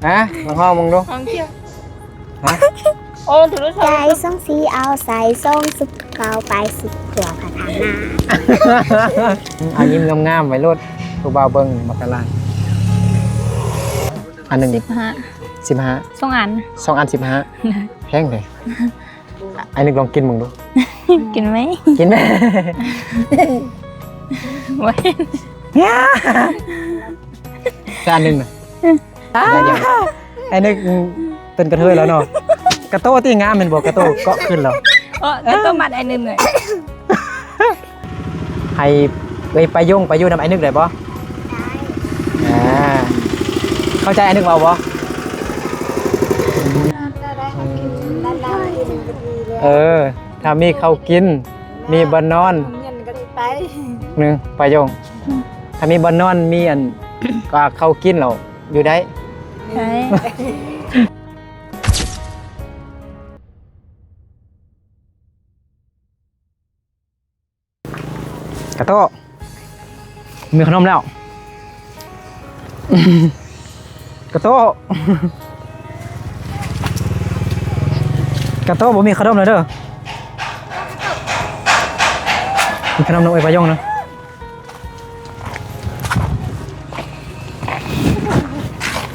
ຮະ ລອງຮ້ອງເບິ່ງດູ. ຫອມຂຽວ ຮະ ໂອ້ ຖືກແລ້ວ ໃຈສອງສີເອົາໃສ່ ສອງສຸກເຂົ້າໄປ ສຸກເພື່ອພັດທະນາ. ອາ ຍິ້ມງາມໆໄວ້ໂລດ ຜູ້ບ່າວເບິ່ງບັກກະລາ. ອັນໜຶ່ງ ສິບຫ້າ ສິບຫ້າ ສອງອັນ ສອງອັນ ສິບຫ້າ ແພງເດ. ອ້າຍນຶກລອງກິນເບິ່ງດູ. ກິນໄໝ? ກິນໄໝ? ໂອ້ຍ ຈານໜຶ່ງນະ. ອ້າຍນຶກເປັນກະເທີຍແລ້ວເນາະ. ກະໂຕຕິງາມແມ່ນບໍ່? ກະໂຕເກາະຂຶ້ນແລ້ວ. ເອີ ກະໂຕມັດອ້າຍນຶກເລີຍ. ໃຫ້ເອື້ອຍປາຍົງໄປຢູ່ນຳອ້າຍນຶກໄດ້ບໍ່? ໄດ້. ອ່າ ເຂົ້າໃຈອ້າຍນຶກເວົ້າບໍ່? ເອີ ຖ້າມີເຂົ້າກິນ ມີບ່ອນນອນ ເງິນກໍໄດ້ໄປ ໜຶ່ງ ປາຍົງ ຖ້າມີບ່ອນນອນ ມີອັນ ກໍເຂົ້າກິນແລ້ວຢູ່ໄດ້. ໄດ້. ກະໂຕ ມີຂະໜົມແລ້ວ. ກະໂຕ ກະໂຕ ບໍ່ມີຂະໜົມແລ້ວເດີ. ມີຂະໜົມນຳເອື້ອຍປາຍົງນະ.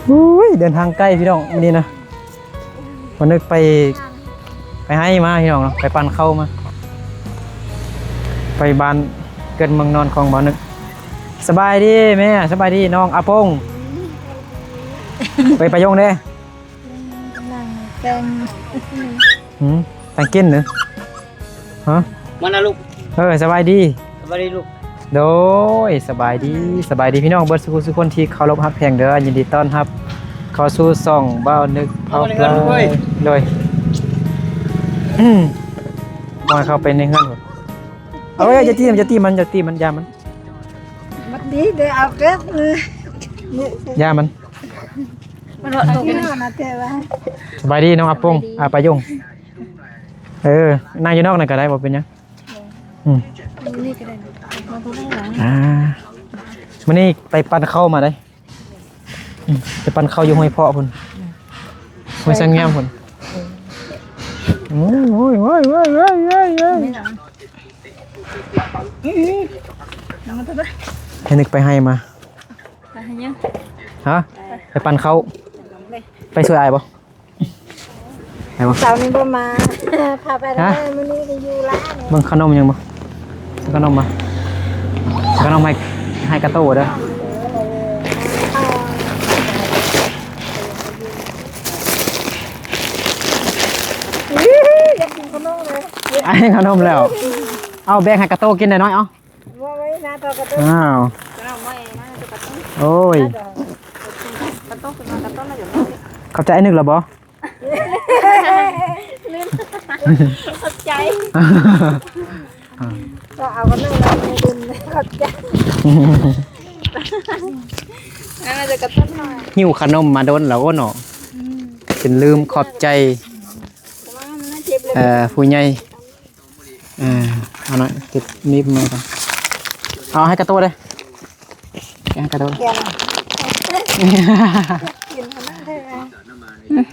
ອຸ້ຍ ເດີນທາງໄກພີ່ນ້ອງ ມື້ນີ້ນະ. ບ່າວນຶກໄປ ໄປໄຮ່ມາພີ່ນ້ອງເນາະ ໄປປັ່ນເຂົ້າມາ ໄປບ້ານເກີດເມືອງນອນຂອງບ່າວນຶກ. ສະບາຍດີແມ່ ສະບາຍດີນ້ອງອາປົງ. ໄປປາຍົງເດ້ ນັ່ງແຕ່ງ ຫືມ ແຕ່ງກິນເດີ. ຮະ ມານະລູກ. ເອີ ສະບາຍດີ ສະບາຍດີລູກ. ໂດຍ ສະບາຍດີ ສະບາຍດີພີ່ນ້ອງເບິດສູ່ຜູ້ສູ່ຄົນທີ່ເຄົາລົບຮັກແພງເດີ. ຍິນດີຕ້ອນຮັບເຂົ້າສູ່ຊ່ອງບ່າວນຶກເຜົ່າປາ. ໂດຍ ບໍ່ໃຫ້ເຂົ້າໄປໃນເຮືອນ. ເອົາ ຢ່າຕີມັນ ຢ່າຕີມັນ ຢ່າຕີມັນ ຢ່າມັນ. ມັນດີເດີ ເອົາເກັບ ຢ່າມັນ. ສະບາຍດີນ້ອງອາປົງ ອາປາຍົງ. ເອີ ນັ່ງຢູ່ນອກນັ້ນກໍໄດ້ ບໍ່ເປັນຫຍັງ. ອືມ ນີ້ກໍໄດ້ ອ່າ ມື້ນີ້ໄປປັ່ນເຂົ້າມາໄດ໋. ອືມ ໄປປັ່ນເຂົ້າຢູ່ຫ້ວຍເພາະພຸ້ນ ຫ້ວຍສັງງາມພຸ້ນ. ໂອ້ຍ ໂອ້ຍ ໂອ້ຍ. ໃຫ້ນຶກໄປໄຮ່ມາ. ໄປຫາຫຍັງ? ຮະ? ໄປ ໄປປັ່ນເຂົ້າ. ໄປຊ່ວຍອ້າຍບໍ່? ໄປບໍ່? ເສົານີ້ບໍ່ມາ ພາໄປແລ້ວ. ຮະ? ມື້ນີ້ໄປຢູ່ລາວ. ເບິ່ງຂະໜົມຍັງບໍ່? ຂະໜົມມາ ຂະໜົມໃຫ້ ໃຫ້ກາໂຕເດີ. ຢາກກິນຂະໜົມເລີຍ. ໃຫ້ຂະໜົມແລ້ວ. ເອົາ ແບ່ງໃຫ້ກາໂຕກິນໜ້ອຍໆ ເອົາ. ບໍ່ໄວ້ນາຕໍ່ກະຕຸ້ນ. ອ້າວ ໂອ້ຍ ກະຕຸ້ນ ຂອບໃຈອ້າຍນຶກແລ້ວບໍ່? ລືມ ຂອບໃຈ ກໍເອົາກັນເລີຍ ລືມ ຂອບໃຈ. ນັ້ນຈະກະຕຸ້ນໜ້ອຍ ຫິ້ວຂະໜົມມາດົນແລ້ວເນາະ. ອືມ ຈົນລືມຂອບໃຈ ແຕ່ວ່າມັນເຈັບເລີຍ ເອີ ຜູ້ໃຫຍ່. ເອີ ເອົາໜ້ອຍ ເກັບມີດມາກ່ອນ. ເອົາໃຫ້ກາໂຕເດ້ ໃຫ້ກາໂຕ.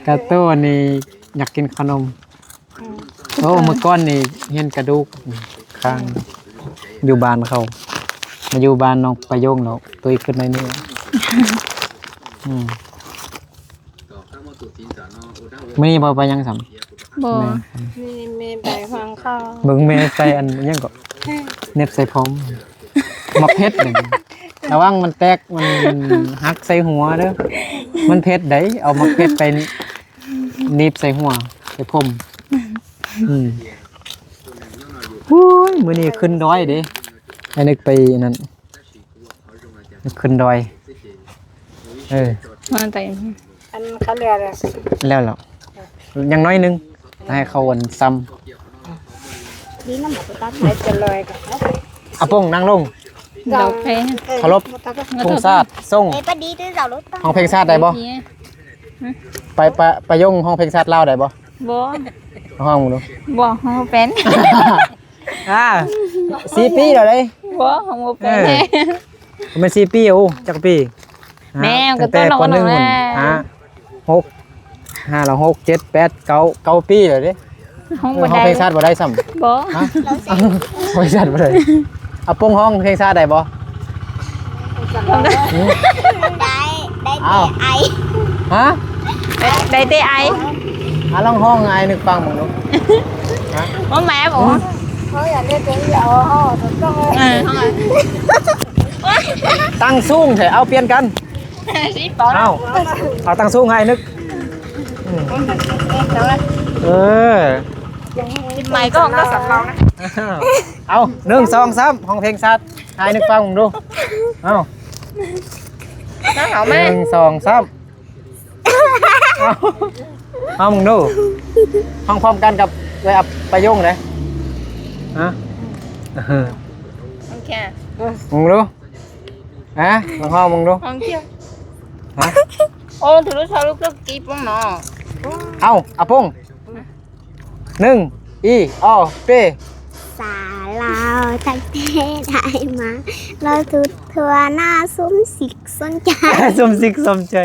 ກາໂຕນີ້ຢາກກິນຂະໜົມ. ອືມ ໂອ້ ເມື່ອກ່ອນນີ້ເຫັນກະດູກຂ້າງ ຢູ່ບ້ານເຂົາ ມາຢູ່ບ້ານນ້ອງປາໂຍງແລ້ວ ຕຸ້ຍຂຶ້ນໜ້ອຍໜຶ່ງ. ອືມ ມື້ນີ້ບໍ່ໄປຫຍັງຊ້ຳ? ບໍ່ ມີແມ່ໄປຫວັງເຂົ້າ. ເບິ່ງແມ່ໃສ່ອັນຫຍັງເກາະ ເໜັບໃສ່ຜົມ ໝາກເຜັດນີ້ ລະວັງມັນແຕກ ມັນຫັກໃສ່ຫົວເດີ. ມັນເຜັດໃດ ເອົາໝາກເຜັດໄປໜີບໃສ່ຫົວ ໃສ່ຜົມ. ອືມ ໂອ້ຍ ມື້ນີ້ຂຶ້ນດອຍເດ້ ໃຫ້ນຶກໄປນັ້ນ. ຂຶ້ນດອຍ ເອີ ມາແຕ່ ອັນເຂົາແລ້ວແລ້ວ ແລ້ວແລ້ວ ຍັງໜ້ອຍໜຶ່ງ ໃຫ້ເຂົາອັນຊຳ. ອາປົງນັ່ງລົງ ເຄົາລົບ ເຄົາລົບ ທຸງຊາດ ສົ່ງ ເອີ ປະດີດ ຮ້ອງເພງຊາດໄດ້ບໍ່? ໄປ ປະ ປະໂຍງ ຮ້ອງເພງຊາດລາວໄດ້ບໍ່? ບໍ່ ຮ້ອງເບິ່ງດູ. ບໍ່ ຮ້ອງບໍ່ເປັນ. ອ່າ ສີ່ປີແລ້ວເດ້. ບໍ່ ຮ້ອງບໍ່ເປັນ. ເອີ ແມ່ນສີ່ປີ. ໂອ້ ຈັກປີ? ແມ່ ຮະ ກໍ ຕັ້ງແຕ່ ຕົ້ນ ປ ໜຶ່ງ ແລ້ວ ພຸ້ນ ຮະ. ຫົກ ຫ້າລະຫົກ ເຈັດ ແປດ ເກົ້າ ເກົ້າປີແລ້ວເດ້. ຮ້ອງ ເອີ ບໍ່ໄດ້ ຮ້ອງເພງຊາດບໍ່ໄດ້ຊ້ຳ. ບໍ່ ຮະ? ຮ້ອງເພງຊາດບໍ່ໄດ້. ອາປົງຮ້ອງເພງຊາດໄດ້ບໍ່? ໄດ້ ໄດ້ແຕ່ໄອ. ຮະ? ໄດ້ ໄດ້ແຕ່ໄອ. ອາ ລອງຮ້ອງໃຫ້ອ້າຍນຶກຟັງເບິ່ງດູ. ຮະ? ບໍ່ແມ່ນບໍ່? ເຮົາຢາກໄດ້ເພງ ເອີ ຮ້ອງ ຕັ້ງສູງແທ້. ເອົາ ປ່ຽນກັນ. ເອົາ ເອົາຕັ້ງສູງໃຫ້ອ້າຍນຶກ. ອືມ ເອີ ໄມກໍຂອງກໍສຳເຮົານະ. ເອົາ ໜຶ່ງ ສອງ ສາມ ຮ້ອງເພງຊາດໃຫ້ອ້າຍນຶກຟັງເບິ່ງດູ. ເອົາ ໜຶ່ງ ສອງ ສາມ ເອົາ ເອົາ ເບິ່ງດູ. ຮ້ອງພ້ອມກັນກັບເອື້ອຍ ອາປະຍົງເດ້. ຮະ? ໂອເຄ ເບິ່ງດູ. ຮະ? ລອງຮ້ອງເບິ່ງດູ. ຮ້ອງທ່ຽວ. ຮະ? ໂອ້ ຖືລູກສາວລູກເຈົ້າກີບວງເນາະ. ເອົາ ອາປົງ. ໜຶ່ງ ອີ ອໍ ເປ. ສາລາວຕັ້ງແຕ່ໄດ້ມາ ລາວທຸກທົ່ວໜ້າ ສົມສິກສົມໃຈ ສົມສິກສົມໃຈ.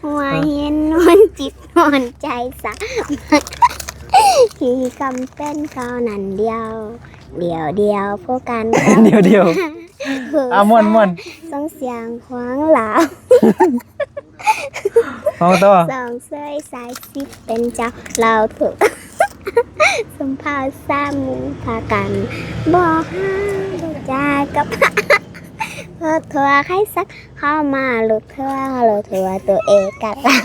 ຫົວເຫັນນວນຈິດນວນໃຈສາ ທີ່ກຳເປັນເຂົານັ້ນດຽວ ດຽວດຽວ ພວກກັນ ດຽວດຽວ. ອ່າ ມ່ວນມ່ວນ ສົ່ງສຽງຂວາງລາວ ຮ້ອງຕໍ່. ສອງເຊີຍສາຍສິບເປັນເຈົ້າ ລາວທຸກ ສົມພາວສາມໝູ່ພາກັນ ບໍ່ຫາບໍ່ຈາກັບ ເພາະທົ່ວໃຄສັກ ເຂົ້າມາລຸກທົ່ວ ລຸກທົ່ວຕົວເອກະລາດ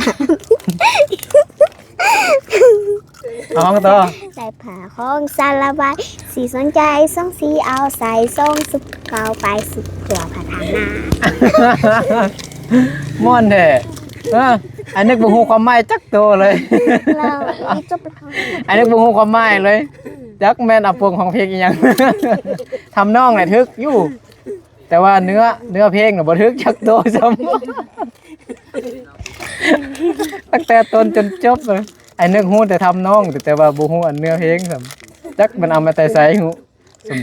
ຮ້ອງຕໍ່. ໃສ່ຜ້າຂອງສາລະບາຍ ສີສົນໃຈ ສອງສີເອົາໃສ່ ສອງສຸກເຂົ້າໄປ ສຸກເພື່ອພັດທະນາ. ມ່ວນແທ້. ເອີ ອ້າຍນຶກບໍ່ຮູ້ຄວາມໝາຍຈັກໂຕເລີຍ. ລາວ ຈົບລະ ອ້າຍນຶກບໍ່ຮູ້ຄວາມໝາຍເລີຍ. ຈັກແມ່ນອາປົງຮ້ອງເພງອີ່ຫຍັງ. ທຳນອງແຫຼະຖືກຢູ່. ແຕ່ວ່າເນື້ອ ເນື້ອເພງນະບໍ່ຖືກຈັກໂຕຊ້ຳ ຕັ້ງແຕ່ຕົ້ນຈົນຈົບ. ອ້າຍນຶກຮູ້ແຕ່ທຳນອງ ແຕ່ວ່າບໍ່ຮູ້ອັນເນື້ອເພງຊ້ຳ. ຈັກມັນເອົາມາແຕ່ໃສຮູ້.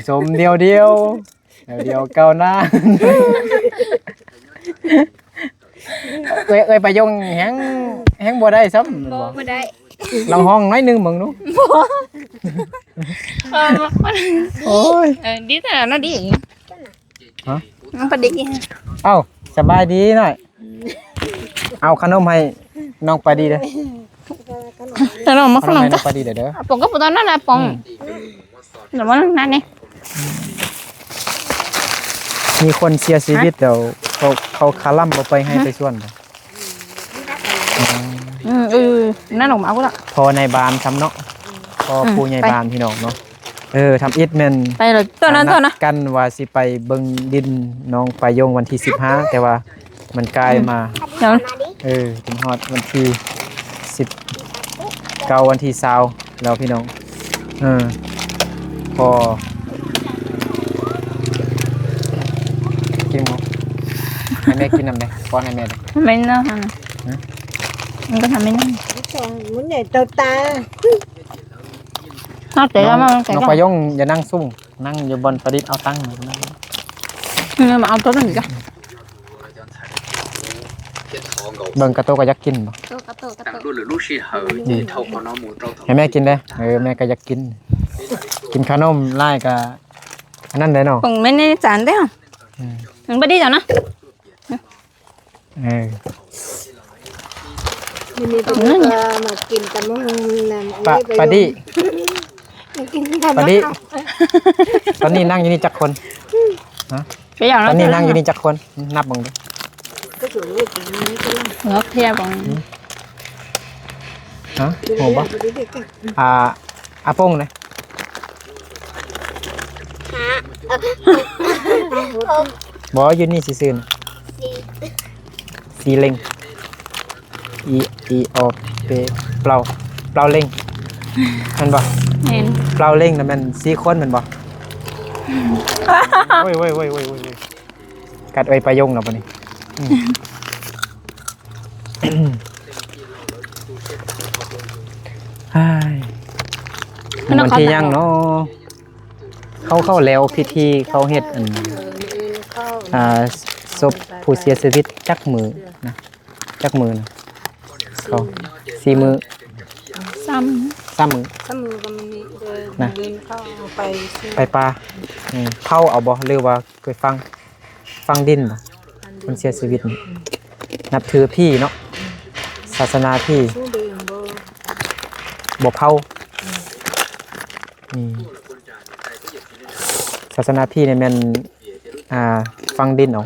ສົມໆ ດຽວໆ ດຽວໆ ກ້າວໜ້າ. ເອີຍ ເອີຍ ປະຍົງແຮງ ແຮງບໍ່ໄດ້ຊ້ຳ. ບໍ່ ບໍ່ໄດ້. ລອງຮ້ອງໜ້ອຍໜຶ່ງເບິ່ງດູ. ບໍ່ ໂອ້ຍ ເອີ ດີແຕ່ນະດີ. ຮະ? ນ້ອງປາດີ. ເອົ້າ ສະບາຍດີໜ້ອຍ. ເອົາຂະໜົມໃຫ້ນ້ອງປາດີເດີ້. ຂະໜົມ ມາຂະໜົມ ຂະໜົມໃຫ້ນ້ອງປາດີເດີ້. ອາປົງກໍບໍ່ຕ້ອງນັ້ນນະ ອາປົງ. ອືມ ແລ້ວມັນນັ້ນນີ້ ມີຄົນເສຍຊີວິດແລ້ວ ເຂົາ ເຂົາຄາລຳບໍ່ໄປໄຮ່ໄປສວນ. ອືມ ເອີ ນັ້ນອອກມາເອົາລະ ພໍ່ນາຍບ້ານຊ້ຳເນາະ. ພໍ່ ອືມ ຜູ້ໃຫຍ່ ໄປ ບ້ານພີ່ນ້ອງເນາະ. ເອີ ທຳອິດແມ່ນ ໄປເລີຍ ຕົວນັ້ນ ຕົວນັ້ນ ນັດກັນວ່າຊິໄປເບິ່ງດິນນ້ອງປາຍົງວັນທີສິບຫ້າ ແຕ່ວ່າມັນກາຍມາ ອືມ ເອີ ຈົນຮອດວັນທີສິບເກົ້າ ວັນທີຊາວ ແລ້ວພີ່ນ້ອງ. ເອີ ພໍ ກິນບໍ່? ໃຫ້ແມ່ກິນນຳແດ່ ປ້ອນໃຫ້ແມ່ແດ່. ແມ່ນເນາະ ຮະ ມັນກໍທຳແມ່ນ ມັນໃຫຍ່ໂຕຕາ. ເນາະ ແຕ່ວ່າມັນ ນ້ອງປາຍົງຢ່ານັ່ງສູງ ນັ່ງຢູ່ບ່ອນປະດິດ ເອົາຕັ້ງ ເອີ ມາເອົາໂຕນັ້ນກະ ເບິ່ງກະໂຕກະຢາກກິນບໍ່? ໂຕກະໂຕກະໂຕ ອືມ ໃຫ້ແມ່ກິນເດີ້. ເອີ ແມ່ກະຢາກກິນ ກິນຂະໜົມຫຼາຍກະອັນນັ້ນແຫຼະເນາະ. ຂອງແມ່ໃນຈານເດີ້. ອືມ ມັນບໍ່ດີແລ້ວນະ. ເອີ ມື້ນີ້ເພິ່ນກໍມາກິນຕຳບັກຫຸ່ງນຳ ປາ ປາດີ ມາກິນຕຳບັກຫຸ່ງ ປາດີ. ຕອນນີ້ນັ່ງຢູ່ນີ້ຈັກຄົນ? ຮະ? ຕອນນີ້ນັ່ງຢູ່ນີ້ຈັກຄົນ? ນັບເບິ່ງດູ. ເອີ ເພຍບໍ່? ຮະ? ຮູ້ບໍ່? ອ່າ ອາປົງເດ້ ຫ້າ ບໍ່ ຢູ່ນີ້ຊື່ໆ ສີ່ ສີ່ເຫຼັງ ອີ ອີ ອໍ ເປ ເປົ່າ ເປົ່າເຫຼັງ ແມ່ນບໍ່? ແມ່ນ ເປົ່າເຫຼັງນະແມ່ນສີ່ຄົນແມ່ນບໍ່? ໂອ້ຍ ໂອ້ຍ ກັດເອີຍປາຍົງແລ້ວບັດນີ້. ອືມ ອ້າຍ ມັນວັນທີຫຍັງເນາະ? ເຂົາ ເຂົາແລ້ວພິທີ ເຂົາເຮັດອັນ ອ່າ ສົບຜູ້ເສຍຊີວິດຈັກມື້ນະ? ຈັກມື້ນະ? ເຂົ້າ ສີ່ມື້ ສາມ ສາມມື້ ສາມມື້ກໍມີນີ້ເດີ ນະ ມື້ອື່ນເຂົາເອົາໄປ ໄປປ່າ ອືມ ເຜົາເອົາບໍ່ ຫຼືວ່າໄປຝັງ ຝັງດິນບໍ່? ຄົນເສຍຊີວິດນີ້ ນັບຖືຜີເນາະ ສາສະໜາຜີ ບໍ່ເຜົາ ອືມ ສາສະໜາຜີນີ້ແມ່ນ ອ່າ ຝັງດິນເອົາ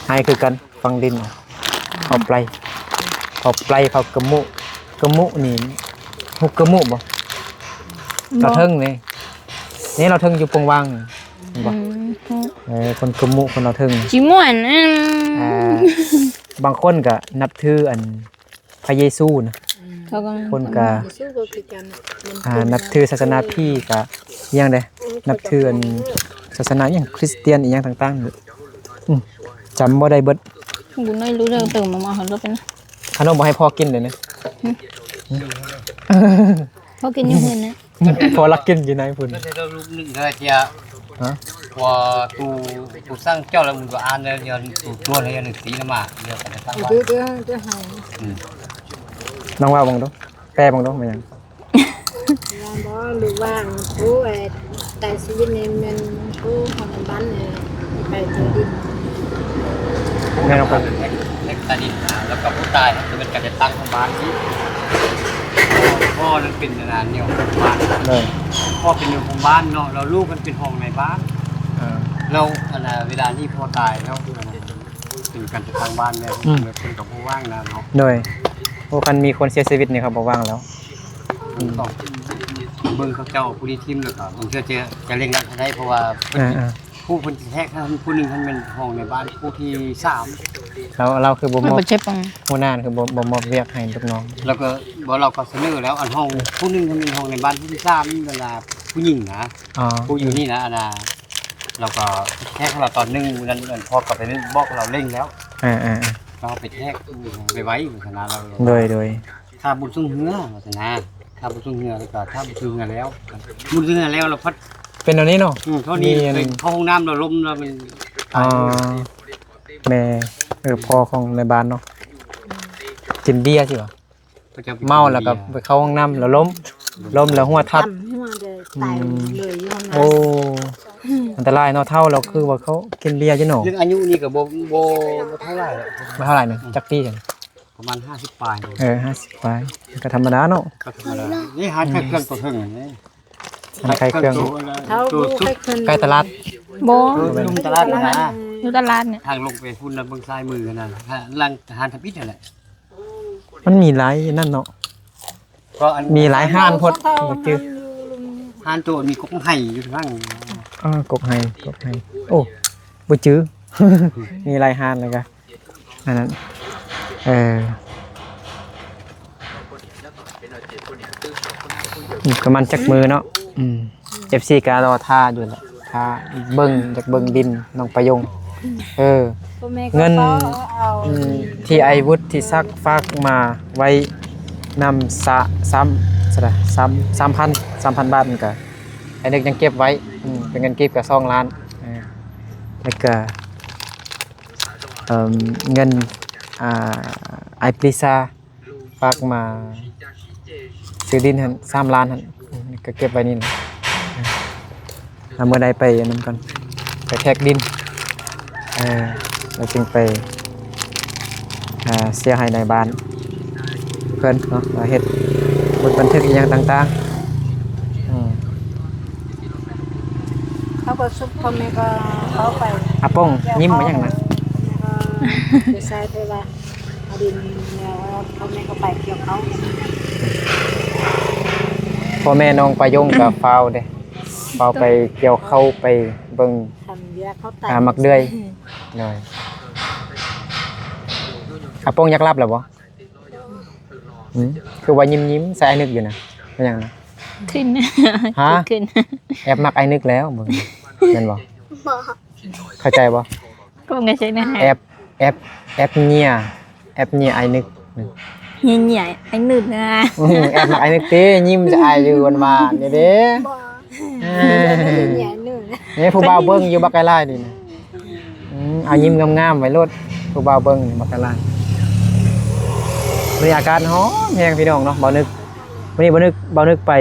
ໃຫ້ຄືກັນ ຝັງດິນເອົາ ເຜົາໄປ ເຜົາໄປ ເຜົາກະມຸ ກະມຸນີ້ ຮູ້ກະມຸບໍ່? ບໍ່ ລາວເທິງນີ້ ນີ້ລາວເທິງຢູ່ປົງຫວ່າງ ເຫັນບໍ່? ອືມ ເອີ ຄົນກະມຸ ຄົນລາວເທິງ ຊິມ່ວນ ອືມ ອ່າ ບາງຄົນກະນັບຖືອັນ ພະເຢຊູນະ ເຂົາກໍ ຄົນກະ ເຢຊູກໍຄືກັນ ອ່າ ນັບຖືສາສະໜາຜີກະ ອີ່ຫຍັງເດ້ ນັບຖືອັນ ສາສະໜາອີ່ຫຍັງ ຄຣິສຕຽນອີ່ຫຍັງຕ່າງໆ ອືມ ຈຳບໍ່ໄດ້ເບິດ ບຸນນ້ອຍຮູ້ເລື່ອງຕື່ມມາເອົາລົດໄປນະ ຂະໜົມບໍ່ໃຫ້ພໍ່ກິນເລີຍນະ ຫຶ? ພໍ່ກິນຢູ່ເຮືອນນະ ພໍ່ລັກກິນຢູ່ໃນພຸ້ນ ເຮັດໃຫ້ເຮົາລູກໜຶ່ງເທື່ອເທື່ອ ຮະ? ວ່າຕູ ຕູສ້າງເຈົ້າແລ້ວ ມັນກໍອ່ານແລ້ວ ຍ້ອນຕູຕົວໃນຍາໜຶ່ງຕີນະມາ ດຽວກໍໄດ້ຕັ້ງ ເດີ ເດີ ເດີ ໃຫ້ ອືມ ລອງເວົ້າເບິ່ງດູ ແປເບິ່ງດູ ແມ່ນຫຍັງ? ວ່າບໍ່ ຫຼືວ່າ ໂອ້ຍ ຕາຍຊີວິດນີ້ແມ່ນ ໂອ້ ຂອງບ້ານນີ້ ໄປເຈີດິນ ແມ່ນບໍ່? ເຮັດຕາດິນນະ ແລ້ວກໍຜູ້ຕາຍ ຄືເປັນການຈັດຕັ້ງຂອງບ້ານນີ້ ພໍ່ນັ້ນເປັນອັນນາແນວຂອງບ້ານ ເອີ ພໍ່ເປັນແນວຂອງບ້ານເນາະ ແລ້ວລູກມັນເປັນຮອງນາຍບ້ານ ເອີ ແລ້ວອັນນາ ເວລາທີ່ພໍ່ຕາຍແລ້ວ ເປັນການຈັດຕັ້ງບ້ານແລ້ວ ອືມ ເພິ່ນກໍບໍ່ວ່າງນະເນາະ ໂດຍ ໂອ້ ຄັນມີຄົນເສຍຊີວິດນີ້ເຂົາບໍ່ວ່າງແລ້ວ ອືມ ຕ້ອງເບິ່ງເຂົາເຈົ້າຜູ້ທີ່ຖິ້ມ ແລ້ວກໍບາງເທື່ອຈະ ຈະເລັ່ງລັດໃຫ້ໄດ້ ເພາະວ່າເພິ່ນ ອ່າໆ ຜູ້ເພິ່ນຊິແທກໃຫ້ຜູ້ໜຶ່ງຫັ້ນແມ່ນຮອງນາຍບ້ານຜູ້ທີສາມ ລາວ ລາວຄືບໍ່ມອບ ບໍ່ເຈັບ ຫົວໜ້າຄືບໍ່ ບໍ່ມອບວຽກໃຫ້ລູກນ້ອງ ແລ້ວກໍບໍ່ ລາວກໍສະເໜີແລ້ວ ອັນຮອງຜູ້ໜຶ່ງຫັ້ນແມ່ນຮອງນາຍບ້ານຜູ້ທີສາມ ເວລາຜູ້ຍິງນະ ອໍ ຜູ້ຢູ່ນີ້ນະ ອັນນ່າ ລາວກໍແທກໃຫ້ລາວຕອນໜຶ່ງ ມື້ນັ້ນ ອັນພໍ່ກໍໄປບອກລາວເລັ່ງແລ້ວ ເອີໆໆ ລາວໄປແທກໄວໆ ວ່າຊັ້ນນະ ລາວ ໂດຍໆ ຄ່າບຸນຊ່ວງເຮືອ ວ່າຊັ້ນນະ ຄ່າບຸນຊ່ວງເຮືອ ແລ້ວກໍຄ່າບຸນຊ່ວງເຮືອແລ້ວ ບຸນຊ່ວງເຮືອແລ້ວ ລາວພັດ ເປັນແນວນີ້ເນາະ ອືມ ເທົ່ານີ້ ມີອັນ ໄປເຂົ້າຫ້ອງນ້ຳ ລາວລົ້ມ ລາວເປັນ ອໍ ຕາຍເລີຍ ແມ່ ເອີ ພໍ່ຂອງນາຍບ້ານເນາະ ກິນເບຍຊິຫວາ? ເມົາແລ້ວກໍໄປເຂົ້າຫ້ອງນ້ຳແລ້ວລົ້ມ ລົ້ມແລ້ວຫົວທັບ ຕຳຫົວເລີຍ ຕາຍເລີຍຢູ່ຫ້ອງນ້ຳ ໂອ້ ອັນຕະລາຍເນາະ ເຖົ້າແລ້ວຄືວ່າເຂົາກິນເບຍຢູ່ເນາະ ເລື່ອງອາຍຸນີ້ກໍບໍ່ ບໍ່ ບໍ່ເທົ່າໃດ ບໍ່ເທົ່າໃດນະ ອືມ ຈັກປີຊັ້ນ ປະມານຫ້າສິບປາຍ ເອີ ຫ້າສິບປາຍ ກໍທຳມະດາເນາະ ກໍທຳມະດາ ນີ້ຮ້ານຂາຍເຄື່ອງຕົວເທິງນີ້ ຮ້ານຂາຍເຄື່ອງ ເຖົ້າ ໃກ້ຕະຫຼາດ ບໍ່ ຢູ່ຕະຫຼາດນະ ຢູ່ຕະຫຼາດນີ້ ທາງລົງໄປພຸ້ນນະ ເບິ່ງຊ້າຍມືຫັ້ນນະ ຫຼັງຮ້ານທຳອິດຫັ້ນແຫຼະ ມັນມີຫຼາຍນັ້ນເນາະ ກໍອັນ ມີຫຼາຍຮ້ານໂພດ ບໍ່ຈື່ ຮ້ານໂຕມີກົກໄຫຢູ່ທາງ ເອີ ກົກໄຫ ກົກໄຫ ໂອ້ ບໍ່ຈື່ ມີຫຼາຍຮ້ານແລ້ວກະ ອັນນັ້ນ ເອີ ປະມານຈັກມື້ເນາະ ອືມ ເອັຟຊີກໍລໍຖ້າຢູ່ແຫຼະ ຖ້າເບິ່ງ ຢາກເບິ່ງດິນນ້ອງປາຍົງ ເອີ ເງິນ ອືມ ທີ່ອ້າຍວຸດ ທີ່ສັກຝາກມາໄວ້ນຳ ສາມ ສາມ ສາມພັນ ສາມພັນບາດ ມັນກະ ອ້າຍນຶກຍັງເກັບໄວ້ ອືມ ເປັນເງິນກີບກະສອງລ້ານ ເອີ ແລ້ວກະ ເອີ ເງິນ ອ່າ ອ້າຍປຣີຊາ ຝາກມາຊື້ດິນຫັ້ນ ສາມລ້ານຫັ້ນ ກໍເກັບໄວ້ນີ້ແຫຼະ ເອົາມື້ໃດໄປອັນນັ້ນກ່ອນ ໄປແທກດິນ ເອີ ແລ້ວຈຶ່ງໄປ ອ່າ ເສຍໃຫ້ນາຍບ້ານເພິ່ນເນາະ ວ່າເຮັດບົດບັນທຶກອີ່ຫຍັງຕ່າງໆ ອືມ ເຂົາກໍຊຸບ ພໍ່ແມ່ກໍເຂົ້າໄປ ອາປົງ ຍິ້ມມາຫຍັງນະ ແລ້ວກໍ ຜູ້ຊາຍໄປວ່າ ເອົາດິນແລ້ວ ພໍ່ແມ່ກໍໄປກ່ຽວເຂົ້າ ພໍ່ແມ່ນ້ອງປາຍົງກໍຟ້າວເດ້ ຟ້າວໄປກ່ຽວເຂົ້າ ໄປເບິ່ງ ທຳວຽກເຂົ້າຕາ ອ່າ ໝາກເດືອຍ ໂດຍ ອາປົງຢາກຫຼັບແລ້ວບໍ່? ອືມ ຄືວ່າຍິ້ມໆໃສ່ອ້າຍນຶກຢູ່ນະ ເປັນຫຍັງນະ? ຂຶ້ນ ຮະ? ຂຶ້ນ ແອບມັກອ້າຍນຶກແລ້ວ ແມ່ນບໍ່? ບໍ່ ເຂົ້າໃຈບໍ່? ກໍບໍ່ເຂົ້າໃຈນະ ແອບ ແອບ ແອບເຫຍ ແອບເຫຍອ້າຍນຶກ ເຫຍ ເຫຍອ້າຍນຶກນະ ອືມ ແອບມັກອ້າຍນຶກຕິ ຍິ້ມໃສ່ອ້າຍຢູ່ຫວານໆນີ້ເດ້ ບໍ່ ເອີ ເຫຍອ້າຍນຶກນະ ນີ້ຜູ້ບ່າວເບິ່ງຢູ່ບັກຫຼາຍໆນີ້ນະ ອືມ ເອົາຍິ້ມງາມໆໄວ້ໂລດ ຜູ້ບ່າວເບິ່ງບັກຫຼາຍ ມື້ນີ້ອາກາດຮ້ອນແຮງພີ່ນ້ອງເນາະ ບ່າວນຶກ. ມື້ນີ້ບ່າວນຶກ ບ່າວນຶກໄປ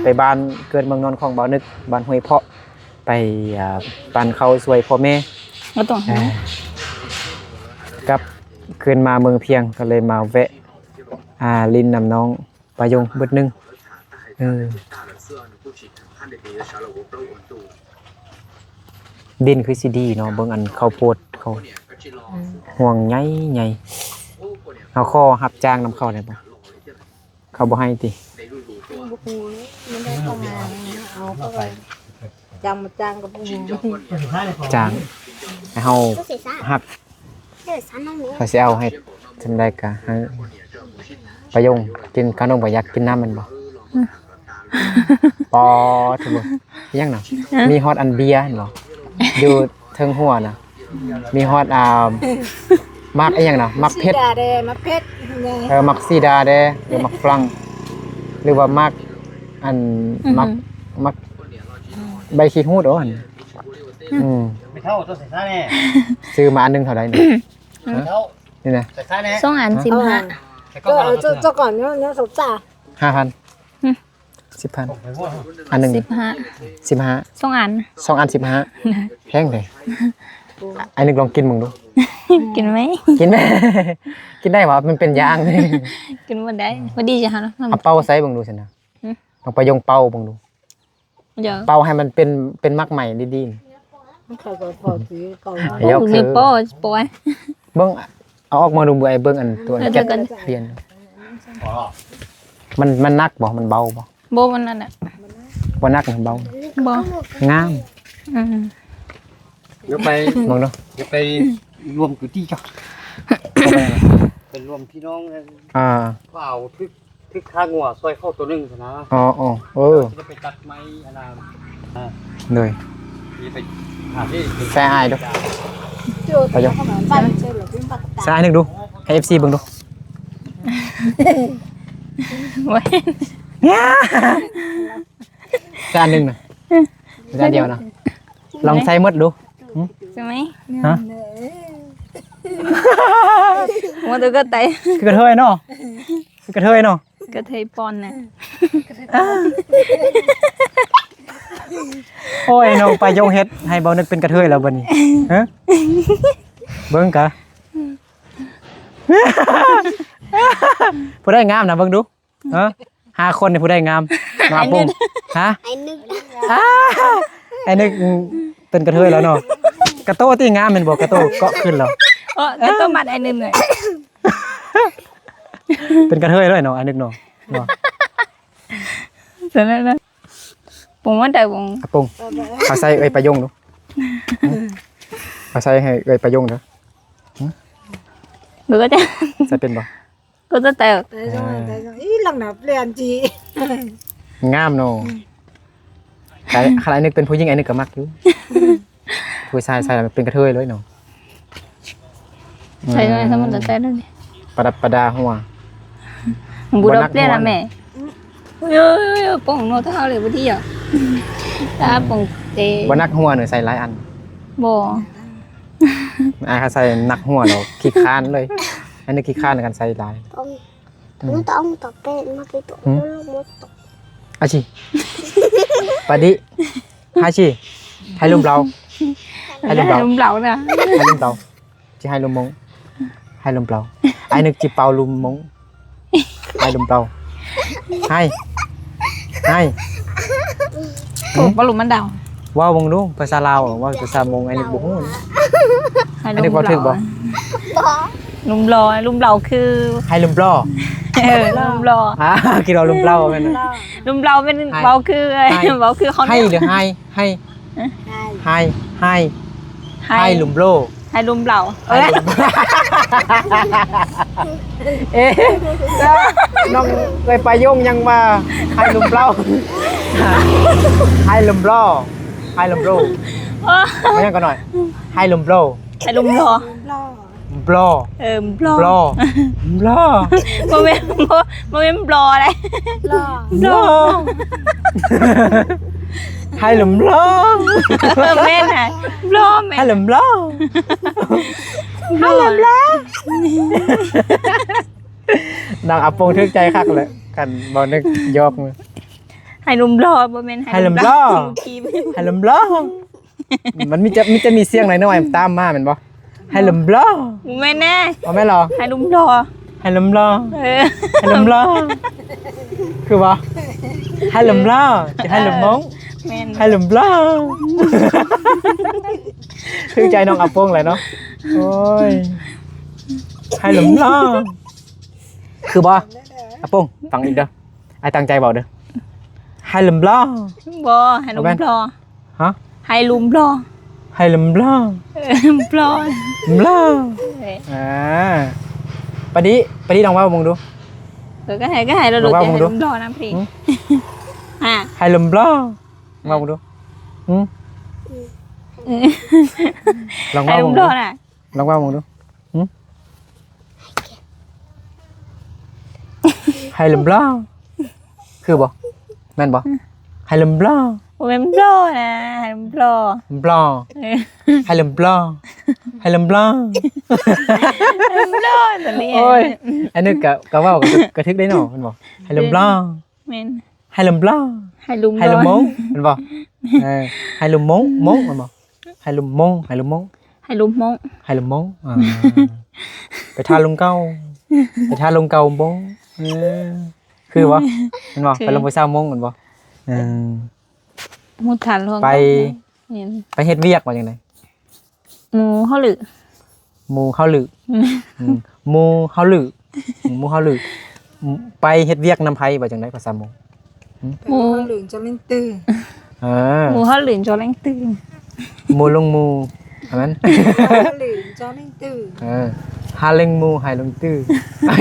ໄປບ້ານເກີດເມືອງນອນຂອງບ່າວນຶກ ບ້ານຫ້ວຍເພາະ ໄປ ອ່າ ປັ້ນເຂົ້າຊ່ວຍພໍ່ແມ່ ບໍ່ຕ້ອງ ເອີ ກັບຄືນມາເມືອງພຽງ ກໍເລີຍມາແວະ ອ່າ ຫຼິ້ນນຳນ້ອງປາຍົງບຶດໜຶ່ງ. ເອີ ດິນຄືຊິດີເນາະ ເບິ່ງອັນເຂົ້າໂພດເຂົາ ອືມ ຮ່ວງໃຫຍ່ໆ. ເຮົາຂໍຮັບຈ້າງນຳເຂົາໄດ້ບໍ່? ເຂົາບໍ່ໃຫ້ຕິ? ບໍ່ຮູ້ເລີຍ ມັນໄດ້ປະມານ ເອົາເຂົ້າໄປ ຈ້າງບໍ່ຈ້າງກໍບໍ່ຮູ້ ຈ້າງ ໃຫ້ເຮົາຮັກ ເອີ ຊັ້ນນ້ອງເນາະ ເຂົາຊິເອົາໃຫ້ ສ່ຳໃດກໍໃຫ້. ປາຍົງ ກິນຂະໜົມກໍຢາກກິນນ້ຳແມ່ນບໍ່? ອືມ ປໍ ຖືກບໍ່? ຫຍັງນະ? ຮະ? ມີຮອດອັນເບຍຫັ້ນບໍ່? ຢູ່ເທິງຫົວນະ ມີຮອດ ອ່າ ໝາກອີ່ຫຍັງນະ? ໝາກເຜັດ ໝາກສີດາແດ່ ໝາກເຜັດ ເອີ ໝາກສີດາແດ່ ຫຼືໝາກຝຣັ່ງ ຫຼືວ່າໝາກ ອັນ ອືຮຶ ໝາກ ໝາກໃບຂີ້ຫູດ ໂອ້ ອືມ ອືມ ໄປເທົ່າຕົວໃສ່ຊະແດ່ ຊື້ມາອັນໜຶ່ງເທົ່າໃດນີ້? ຮະ? ໄປເທົ່າ ນີ້ນະ ໃສ່ຊະແດ່ ສອງອັນ ຮະ? ສິບຫ້າ ເຈົ້າ ເຈົ້າກ່ອນເນາະ ເນາະ ສົມສາ ຫ້າພັນ ອືມ ສິບພັນ ອັນໜຶ່ງ ສິບຫ້າ ສິບຫ້າ ສອງອັນ ສອງອັນ ສິບຫ້າ ແພງເດ. ອ້າຍນຶກລອງກິນເບິ່ງດູ ກິນໄໝ? ກິນໄໝ? ກິນໄດ້ຫວາ? ມັນເປັນຢາງ ກິນບໍ່ໄດ້ ບໍ່ດີຈ້ະ. ເອົາເປົ່າໃສ່ເບິ່ງດູຊັ້ນນະ ຫື? ລອງໄປຢອງເປົ່າເບິ່ງດູ ເປົ່າໃຫ້ມັນເປັນ ເປັນໝາກໄມ້ດີໆ ມັນເຂົ້າກັບພໍຊິເກົ່າ ເອົາ ເອົາ ເອົາ ເບິ່ງ ເອົາອອກມາດູ ເບິ່ງ ເບິ່ງອັນຕົວ ເອີ ແກັດ ເບິ່ງ ປ່ຽນ ມັນ ມັນໜັກບໍ່? ມັນເບົາບໍ່? ບໍ່ ມັນນັ້ນແຫຼະ ບໍ່ໜັກ ມັນເບົາ ບໍ່ ງາມ ອືມ ດຽວໄປ ເບິ່ງເນາະ ດຽວໄປລວມຢູ່ທີ່ເຈົ້າ ໄປລວມພີ່ນ້ອງ ອ່າ ວ່າເອົາຖືກ ຖືກຂ້າງົວຊ່ອຍເຂົາໂຕໜຶ່ງຊັ້ນນະ ອໍ ເອີ ຊິໄດ້ໄປຕັດໄມ້ອັນນັ້ນ ໂດຍ ຊິໄປຫາທີ່ ໃສ່ອ້າຍດູ ໄປຢູ່ ໃສ່ອ້າຍໜຶ່ງດູ ໃຫ້ເອັຟຊີເບິ່ງດູ ໂອ້ຍ ໃສ່ອັນໜຶ່ງນະ ໃສ່ອັນດຽວນະ ລອງໃສ່ໝົດດູ ຫຶ? ໃສ່ໄໝ? ຮະ? ໝົດແລ້ວກໍໄຕ ຄືກະເທີຍເນາະ ຄືກະເທີຍເນາະ ກະເທີຍປ່ອນນະ ໂອ້ຍ ນ້ອງປາຍົງເຮັດໃຫ້ເບົານຶກເປັນກະເທີຍແລ້ວບັດນີ້ ຮະ? ເບິ່ງກະ ຜູ້ໃດງາມນະ ເບິ່ງດູ ຮະ? ຫ້າຄົນນີ້ຜູ້ໃດງາມ? ມາ ອ້າຍນຶກ ໂປ້ງ ຮະ? ອ້າຍນຶກ ອ້າຍນຶກເປັນກະເທີຍແລ້ວເນາະ ກະໂຕຕິງາມແມ່ນບໍ່? ກະໂຕເກາະຂຶ້ນແລ້ວ ເອີ ກະໂຕມັດອ້າຍນຶກເລີຍ ເປັນກະເທີຍເລີຍເນາະ ອ້າຍນຶກເນາະ ເນາະ ຊັ້ນນະ ໂປ້ງ ວ່າໄດ້ໂປ້ງ ອາໂປ້ງ ເອົາໃສ່ເອື້ອຍປາຍົງດູ ເອົາໃສ່ໃຫ້ເອື້ອຍປາຍົງເດີ ເອີ ໃສ່ເປັນບໍ່? ກໍຈະແຕກ ແຕ່ຈັ່ງ ອ່າ ແຕ່ຈັ່ງ ອີ່ຫຼັງໜ້າປ່ຽນຈີ ງາມເນາະ ອືມ ໃຜ ຄັນອ້າຍນຶກເປັນຜູ້ຍິງ ອ້າຍນຶກກໍມັກຢູ່ ຜູ້ຊາຍໃສ່ແລ້ວເປັນກະເທີຍເລີຍເນາະ ໃສ່ ອືມ ໃສ່ມັນແຕ່ແຕ່ນັ້ນ ປະດັບປະດາຫົວ ບໍ່ດອກ ບໍ່ໜັກຫົວ ປ່ຽນລະແມ່ ໂອ້ຍ ໂອ້ຍ ໂອ້ຍ ໂປ້ງເນາະ ຖ້າເຮົາເລີຍບໍ່ດີອ່ະ ຕາໂປ້ງເຕ ບໍ່ໜັກຫົວເນາະ ໃສ່ຫຼາຍອັນ ບໍ່ ອ້າຍເຂົາໃສ່ໜັກຫົວແລ້ວຂີ້ຄ້ານເລີຍ ອັນນີ້ຂີ້ຄ້ານກັນໃສ່ຫຼາຍ ອືມ ອາຊິ ປາດິ ຮາຊິ ໃຫ້ລົມເບົາ ໃຫ້ລົມເບົາ ໃຫ້ລົມເບົານະ ໃຫ້ລົມເບົາ ຊິໃຫ້ລົມມົງ ໃຫ້ລົມເບົາ ອ້າຍນຶກຊິເປົ່າລົມມົງ ໃຫ້ລົມເປົ່າ ໃຫ້ ໃຫ້ ໂອ້ ບໍ່ລົມມັນດາວ ເວົ້າເບິ່ງດູ ພາສາລາວ ເວົ້າພາສາມົງ ອ້າຍນຶກບໍ່ຮູ້ ໃຫ້ລົມເບົາ ອ້າຍນຶກເວົ້າຖືກບໍ່? ລົມຫຼໍ່ ລົມເບົາຄື ໃຫ້ລົມຫຼໍ່ ເອີ ລົມຫຼໍ່ ອ່າ ຄິດວ່າລົມເບົາແມ່ນ ລົມເບົາແມ່ນ ໃຫ້ ເວົ້າຄື ໃຫ້ ເວົ້າຄືເຂົາ ໃຫ້ ເນາະ ຫຼື ໃຫ້? ໃຫ້ ໃຫ້ ໃຫ້ ໃຫ້ ໃຫ້ ໃຫ້ລົມໂລ ໃຫ້ລົມເບົາ ໃຫ້ລົມ ເອີຍ ເອະ ນ້ອງເອີຍປາຍົງຍັງວ່າໃຫ້ລົມເບົາ ໃຫ້ລົມໂລ ໃຫ້ລົມໂລ ເອີ ວ່າຫຍັງກໍໜ້ອຍ ໃຫ້ລົມໂລ ໃຫ້ລົມໂລ ບລໍ ເອີ ບລໍ ບລໍ ບລໍ ບໍ່ແມ່ນ ບໍ່ ບໍ່ແມ່ນບລໍໃດ ບລໍ ບລໍ ໃຫ້ລົມບລໍ ເອີ ແມ່ນນະ ບລໍແມ່ນ ໃຫ້ລົມບລໍ ໃຫ້ລົມບລໍ ບລໍ ນາງອາປົງຖືກໃຈຄັກແຫຼະ ຄັນບໍ່ນຶກຢອກ ໃຫ້ລົມຫຼໍ່ ບໍ່ແມ່ນໃຫ້ລົມຫຼໍ່ ໃຫ້ລົມຫຼໍ່ ໃຫ້ລົມຫຼໍ່ ມັນມີຈະ ມີຈະມີສຽງນ້ອຍໆຕາມມາແມ່ນບໍ່? ໃຫ້ລົມຫຼໍ່ ບໍ່ແມ່ນແນ່ ບໍ່ແມ່ນເຫລອ? ໃຫ້ລົມຫຼໍ່ ໃຫ້ລົມຫຼໍ່ ເອີ ໃຫ້ລົມຫຼໍ່ ຄືບໍ່? ໃຫ້ລົມຫຼໍ່ ຈະໃຫ້ລົມມົ້ງ ແມ່ນ ໃຫ້ລົມຫຼໍ່ ຖືກໃຈນ້ອງອາປົງແຫຼະເນາະ ໂອ້ຍ ໃຫ້ລົມຫຼໍ່ ຄືບໍ່? ອາປົງ ຟັງອີກເດີ ອ້າຍຕັ້ງໃຈເວົ້າເດີ ໃຫ້ລົມຫຼໍ່ ບໍ່ ໃຫ້ລົມຫຼໍ່ ຮະ? ໃຫ້ລົມຫຼໍ່ ໃຫ້ລົມຫຼໍ່ ເອີ ຫຼໍ່ ຫຼໍ່ ເອີ ອ່າ ປາດີ ປາດີລອງເວົ້າເບິ່ງດູ ເອີ ກໍໃຫ້ ກໍໃຫ້ລະໂດດ ເວົ້າເບິ່ງດູ ໃຫ້ລົມຫຼໍ່ນຳພີ ຫຶ? ອ່າ ໃຫ້ລົມຫຼໍ່ ເວົ້າເບິ່ງດູ ຫຶ? ອືມ ລອງເວົ້າເບິ່ງດູ ໃຫ້ລົມຫຼໍ່ນະ ລອງເວົ້າເບິ່ງດູ ຫຶ? ໃຫ້ລົມຫຼໍ່ ຄືບໍ່? ແມ່ນບໍ່? ໃຫ້ລົມຫຼໍ່ ບໍ່ແມ່ນຫຼໍ່ນະ ໃຫ້ລົມຫຼໍ່ ຫຼໍ່ ເອີ ໃຫ້ລົມຫຼໍ່ ໃຫ້ລົມຫຼໍ່ ໃຫ້ລົມຫຼໍ່ຕົວນີ້ ໂອ້ຍ ອັນນີ້ກະ ກະເວົ້າກະ ກະຖືກໄດ໋ເນາະ ແມ່ນບໍ່? ໃຫ້ລົມຫຼໍ່ ແມ່ນ ໃຫ້ລົມຫຼໍ່ ໃຫ້ລົມ ໃຫ້ລົມມົ້ງ ແມ່ນບໍ່? ເອີ ໃຫ້ລົມມົ້ງ ມົ້ງ ແມ່ນບໍ່? ໃຫ້ລົມມົ້ງ ໃຫ້ລົມມົ້ງ ໃຫ້ລົມມົ້ງ ໃຫ້ລົມມົ້ງ ອ່າ ໄປຖ້າລົມເກົ່າ ໄປຖ້າລົມເກົ່າມົ້ງ ເອີ ຄືບໍ່? ແມ່ນບໍ່? ຄື ໄປລົມຜູ້ສາວມົ້ງ ແມ່ນບໍ່? ເອີ ໝູ່ທ່ານຫຼວງ ໄປ ແມ່ນ ໄປເຮັດວຽກວ່າຈັ່ງໃດ? ໝູ່ເຮົາລື ໝູ່ເຮົາລື ອືມ ໝູ່ເຮົາລື ໝູ່ເຮົາລື ໄປເຮັດວຽກນຳໃຜວ່າຈັ່ງໃດພາສາມົ້ງ? ໝູ່ເຮົາລື ຈະເລັງຕື້ ເອີ ໝູ່ເຮົາລື ຈະເລັງຕື້ ໝູ່ລົງໝູ່ ອັນນັ້ນ ເຮົາລື ຈະເລັງຕື້ ເອີ ຫາເລັງໝູ່ ຫາເລັງຕື້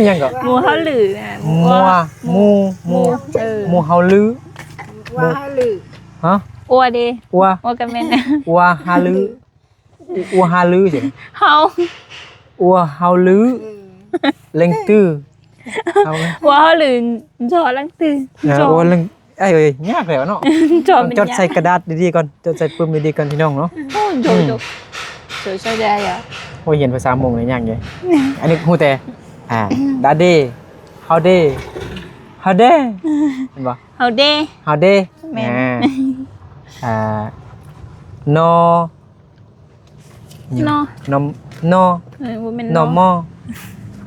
ຫຍັງກໍ ໝູ່ເຮົາລື ໝູ່ ໝູ່ ໝູ່ ເອີ ໝູ່ເຮົາລື ໝູ່ເຮົາລື ຮະ? ອັວເດ ອັວ ອັວກໍແມ່ນ ອັວຫາລື ອັວຫາລືຊິ ເຮົາ ອັວເຮົາລື ເລັງຕື້ ເອົາ ອັວເຮົາລື ຈະເລັງຕື້ ເອີ ຈະ ອັວເລັງ ເອີຍ ຍາກແລ້ວເນາະ ຈະ ຕ້ອງຈົດໃສ່ກະດາດດີໆກ່ອນ ຈົດໃສ່ປຶ້ມດີໆກ່ອນພີ່ນ້ອງເນາະ ໂອ້ ໂຈະ ອືມ ໂຈະ ໂຈະໃສ່ໄດ້ອະ ໂອ້ຍ ຮຽນພາສາມົ້ງນີ້ຍາກເດ້ ອັນນີ້ຮູ້ແຕ່ ອ່າ ດາເດ ເຮົາເດ ເຮົາເດ ແມ່ນບໍ່? ເຮົາເດ ເຮົາເດ ແມ່ນ ອ່າ ອ່າ ນໍ ນໍ ນໍ ນໍ ເອີ ບໍ່ແມ່ນ ນໍມໍ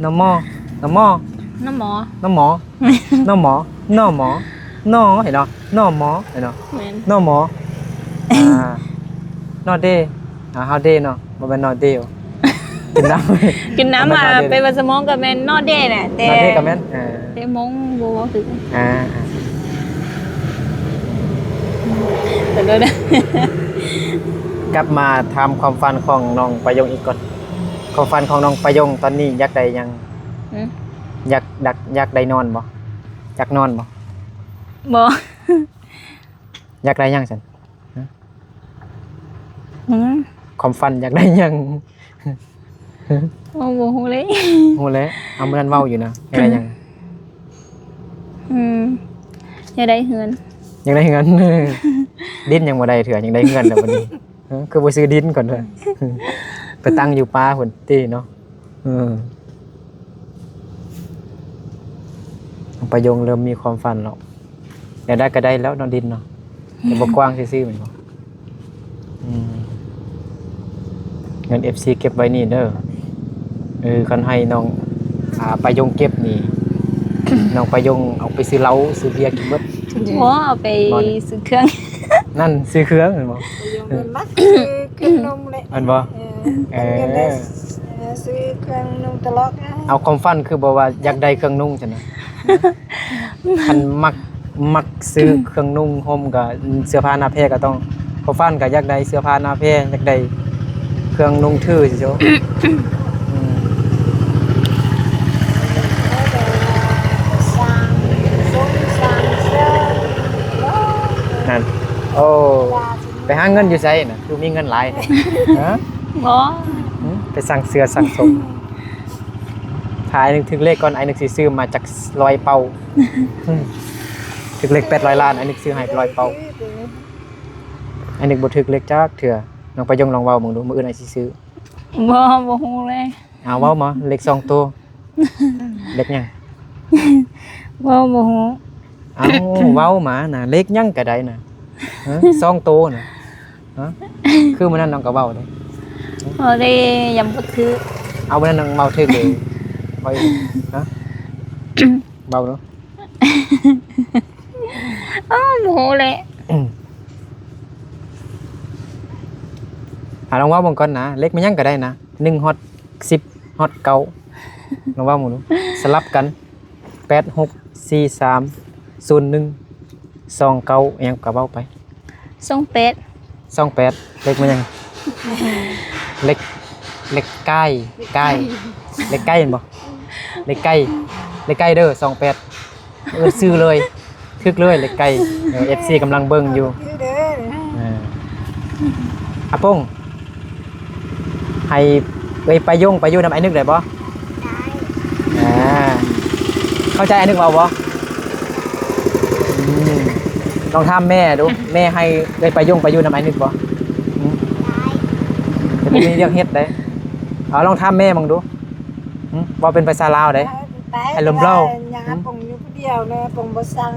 ນໍມໍ ນໍມໍ ນໍມໍ ນໍມໍ ນໍມໍ ນໍມໍ ນໍ ເຫັນບໍ່? ນໍມໍ ເຫັນບໍ່? ແມ່ນ ນໍມໍ ອ່າ ນໍເດ ອ່າ ເຮົາເດເນາະ ບໍ່ແມ່ນນໍເດ ກິນນ້ຳ ກິນນ້ຳ ບໍ່ແມ່ນ ອ່າ ນໍເດ ເປັນວ່າສະໝອງກໍແມ່ນນໍເດແຫຼະ ແຕ່ ນໍເດກໍແມ່ນ ເອີ ແຕ່ມົ້ງບໍ່ເວົ້າຖືກ ອ່າ ອ່າ ແຕ່ໂດຍ ກັບມາຖາມຄວາມຝັນຂອງນ້ອງປາຍົງອີກກ່ອນ ຄວາມຝັນຂອງນ້ອງປາຍົງຕອນນີ້ຢາກໄດ້ຫຍັງ? ຫຶ? ຢາກ ຢາກ ຢາກໄດ້ນອນບໍ່? ຢາກນອນບໍ່? ບໍ່ ຢາກໄດ້ຫຍັງຊັ້ນ? ຫຶ? ຄວາມຝັນຢາກໄດ້ຫຍັງ? ໂອ້ ບໍ່ຮູ້ເລີຍ ຮູ້ແລ້ວ ເອົາ ມື້ນັ້ນເວົ້າຢູ່ນະ ຢາກໄດ້ຫຍັງ? ອືມ ຢາກໄດ້ເຮືອນ ຢາກໄດ້ເຮືອນ ດິນຍັງບໍ່ໄດ້ເທື່ອ ຍັງໄດ້ເຮືອນແລ້ວບັດນີ້ ເອີ ຄືບໍ່ຊື້ດິນກ່ອນເທື່ອ ໄປຕັ້ງຢູ່ປ່າພຸ້ນຕິເນາະ ເອີ ປາຍົງເລີ່ມມີຄວາມຝັນແລ້ວ ແນວໃດກໍໄດ້ແລ້ວເນາະ ດິນເນາະ ແຕ່ບໍ່ກວ້າງຊື່ໆແມ່ນບໍ່? ອືມ ເງິນເອັຟຊີເກັບໄວ້ນີ້ເດີ ເອີ ຄັນໃຫ້ນ້ອງ ອ່າ ປາຍົງເກັບນີ້ ນ້ອງປາຍົງເອົາໄປຊື້ເຫຼົ້າຊື້ເບຍກິນເບິດ ບໍ່ ເອົາໄປ ບໍ່ນີ້ ຊື້ເຄື່ອງ ນັ້ນ ຊື້ເຄື່ອງແມ່ນບໍ່? ປາຍົງເພິ່ນມັກຊື້ເຄື່ອງນຸ່ງແຫຼະ ແມ່ນບໍ່? ເອີ ເອີ ເອີ ຊື້ເຄື່ອງນຸ່ງຕະຫຼອດ ເອົາຄວາມຝັນຄືບໍ່ວ່າຢາກໄດ້ເຄື່ອງນຸ່ງຊັ້ນນະ ຄັນມັກ ມັກຊື້ເຄື່ອງນຸ່ງຫົ່ມກໍເສື້ອຜ້າໜ້າແພກໍຕ້ອງ ຄວາມຝັນກໍຢາກໄດ້ເສື້ອຜ້າໜ້າແພ ຢາກໄດ້ເຄື່ອງນຸ່ງຖືຊິໂຊ ອືມ ນັ້ນ ໂອ້ ໄປຫາເງິນຢູ່ໃສນະ? ຄືມີເງິນຫຼາຍແທ້ ຮະ? ບໍ່ ຫຶ? ໄປສັ່ງເສື້ອສັ່ງສົ້ງ ຖ້າອ້າຍນຶກຖືກເລກກ່ອນ ອ້າຍນຶກຊິຊື້ມາຈັກຮ້ອຍເປົາ ອືມ ຖືກເລກແປດຮ້ອຍລ້ານ ອ້າຍນຶກຊື້ໃຫ້ຮ້ອຍເປົາ ອ້າຍນຶກບໍ່ຖືກເລກຈັກເທື່ອ ນ້ອງປາຍົງລອງເວົ້າເບິ່ງດູ ມື້ອື່ນອ້າຍຊິຊື້ ບໍ່ ບໍ່ຮູ້ເລີຍ ເອົາ ເວົ້າມາ ເລກສອງໂຕ ເລກຫຍັງ? ເວົ້າບໍ່ຮູ້. ເອົ້າ ເວົ້າມານະ ເລກຫຍັງກໍໄດ້ນະ ຮະ ສອງໂຕນະ ຮະ ຄືມື້ນັ້ນນ້ອງກໍເວົ້າເດ້ ເວົ້າໄດ້ ຍັງບໍ່ຖືກ. ເອົາ ມື້ນັ້ນນ້ອງເວົ້າຖືກເດ້ ເວົ້າອີກ ຮະ ເວົ້າດູ. ອ້າວ ບໍ່ຮູ້ແຫຼະ. ອາ ລອງເວົ້າເບິ່ງກ່ອນນະ ເລກແມ່ນຫຍັງກໍໄດ້ນະ ໜຶ່ງຮອດສິບ ຮອດເກົ້າ ລອງເວົ້າເບິ່ງດູ ສະຫຼັບກັນ ແປດຫົກສີ່ສາມສູນໜຶ່ງສອງເກົ້າ ຫຍັງກໍເວົ້າໄປ. ສອງແປດ ສອງແປດ ເລກແມ່ນຫຍັງ? ເລກ ເລກໄກ່ ໄກ່ ເລກໄກ່ແມ່ນບໍ່? ເລກໄກ່ ເລກໄກ່ເດີ ສອງແປດ ເອີ ຊື່ເລີຍ ຖືກເລີຍ ເລກໄກ່. ເອີ ເອັຟຊີກຳລັງເບິ່ງຢູ່ ຖືກເດີ. ເອີ ອາປົງ ໃຫ້ເອື້ອຍປາຍົງໄປຢູ່ນຳອ້າຍນຶກໄດ້ບໍ່? ໄດ້. ອາ ເຂົ້າໃຈອ້າຍນຶກເວົ້າບໍ່? ອືມ ລອງຖາມແມ່ດູ ແມ່ໃຫ້ເອື້ອຍປາຍົງໄປຢູ່ນຳອ້າຍນຶກບໍ່? ອືມ ໄດ້ ແຕ່ບໍ່ມີວຽກເຮັດເດ້. ເອົາ ລອງຖາມແມ່ເບິ່ງດູ. ຫຶ ເວົ້າເປັນພາສາລາວເດ້. ໄປ ໄປ ອາລົມເລົ່າ ຫຍັງ ອືມ ອາປົງຢູ່ຜູ້ດຽວເນາະ ອາປົງບໍ່ສັ່ງ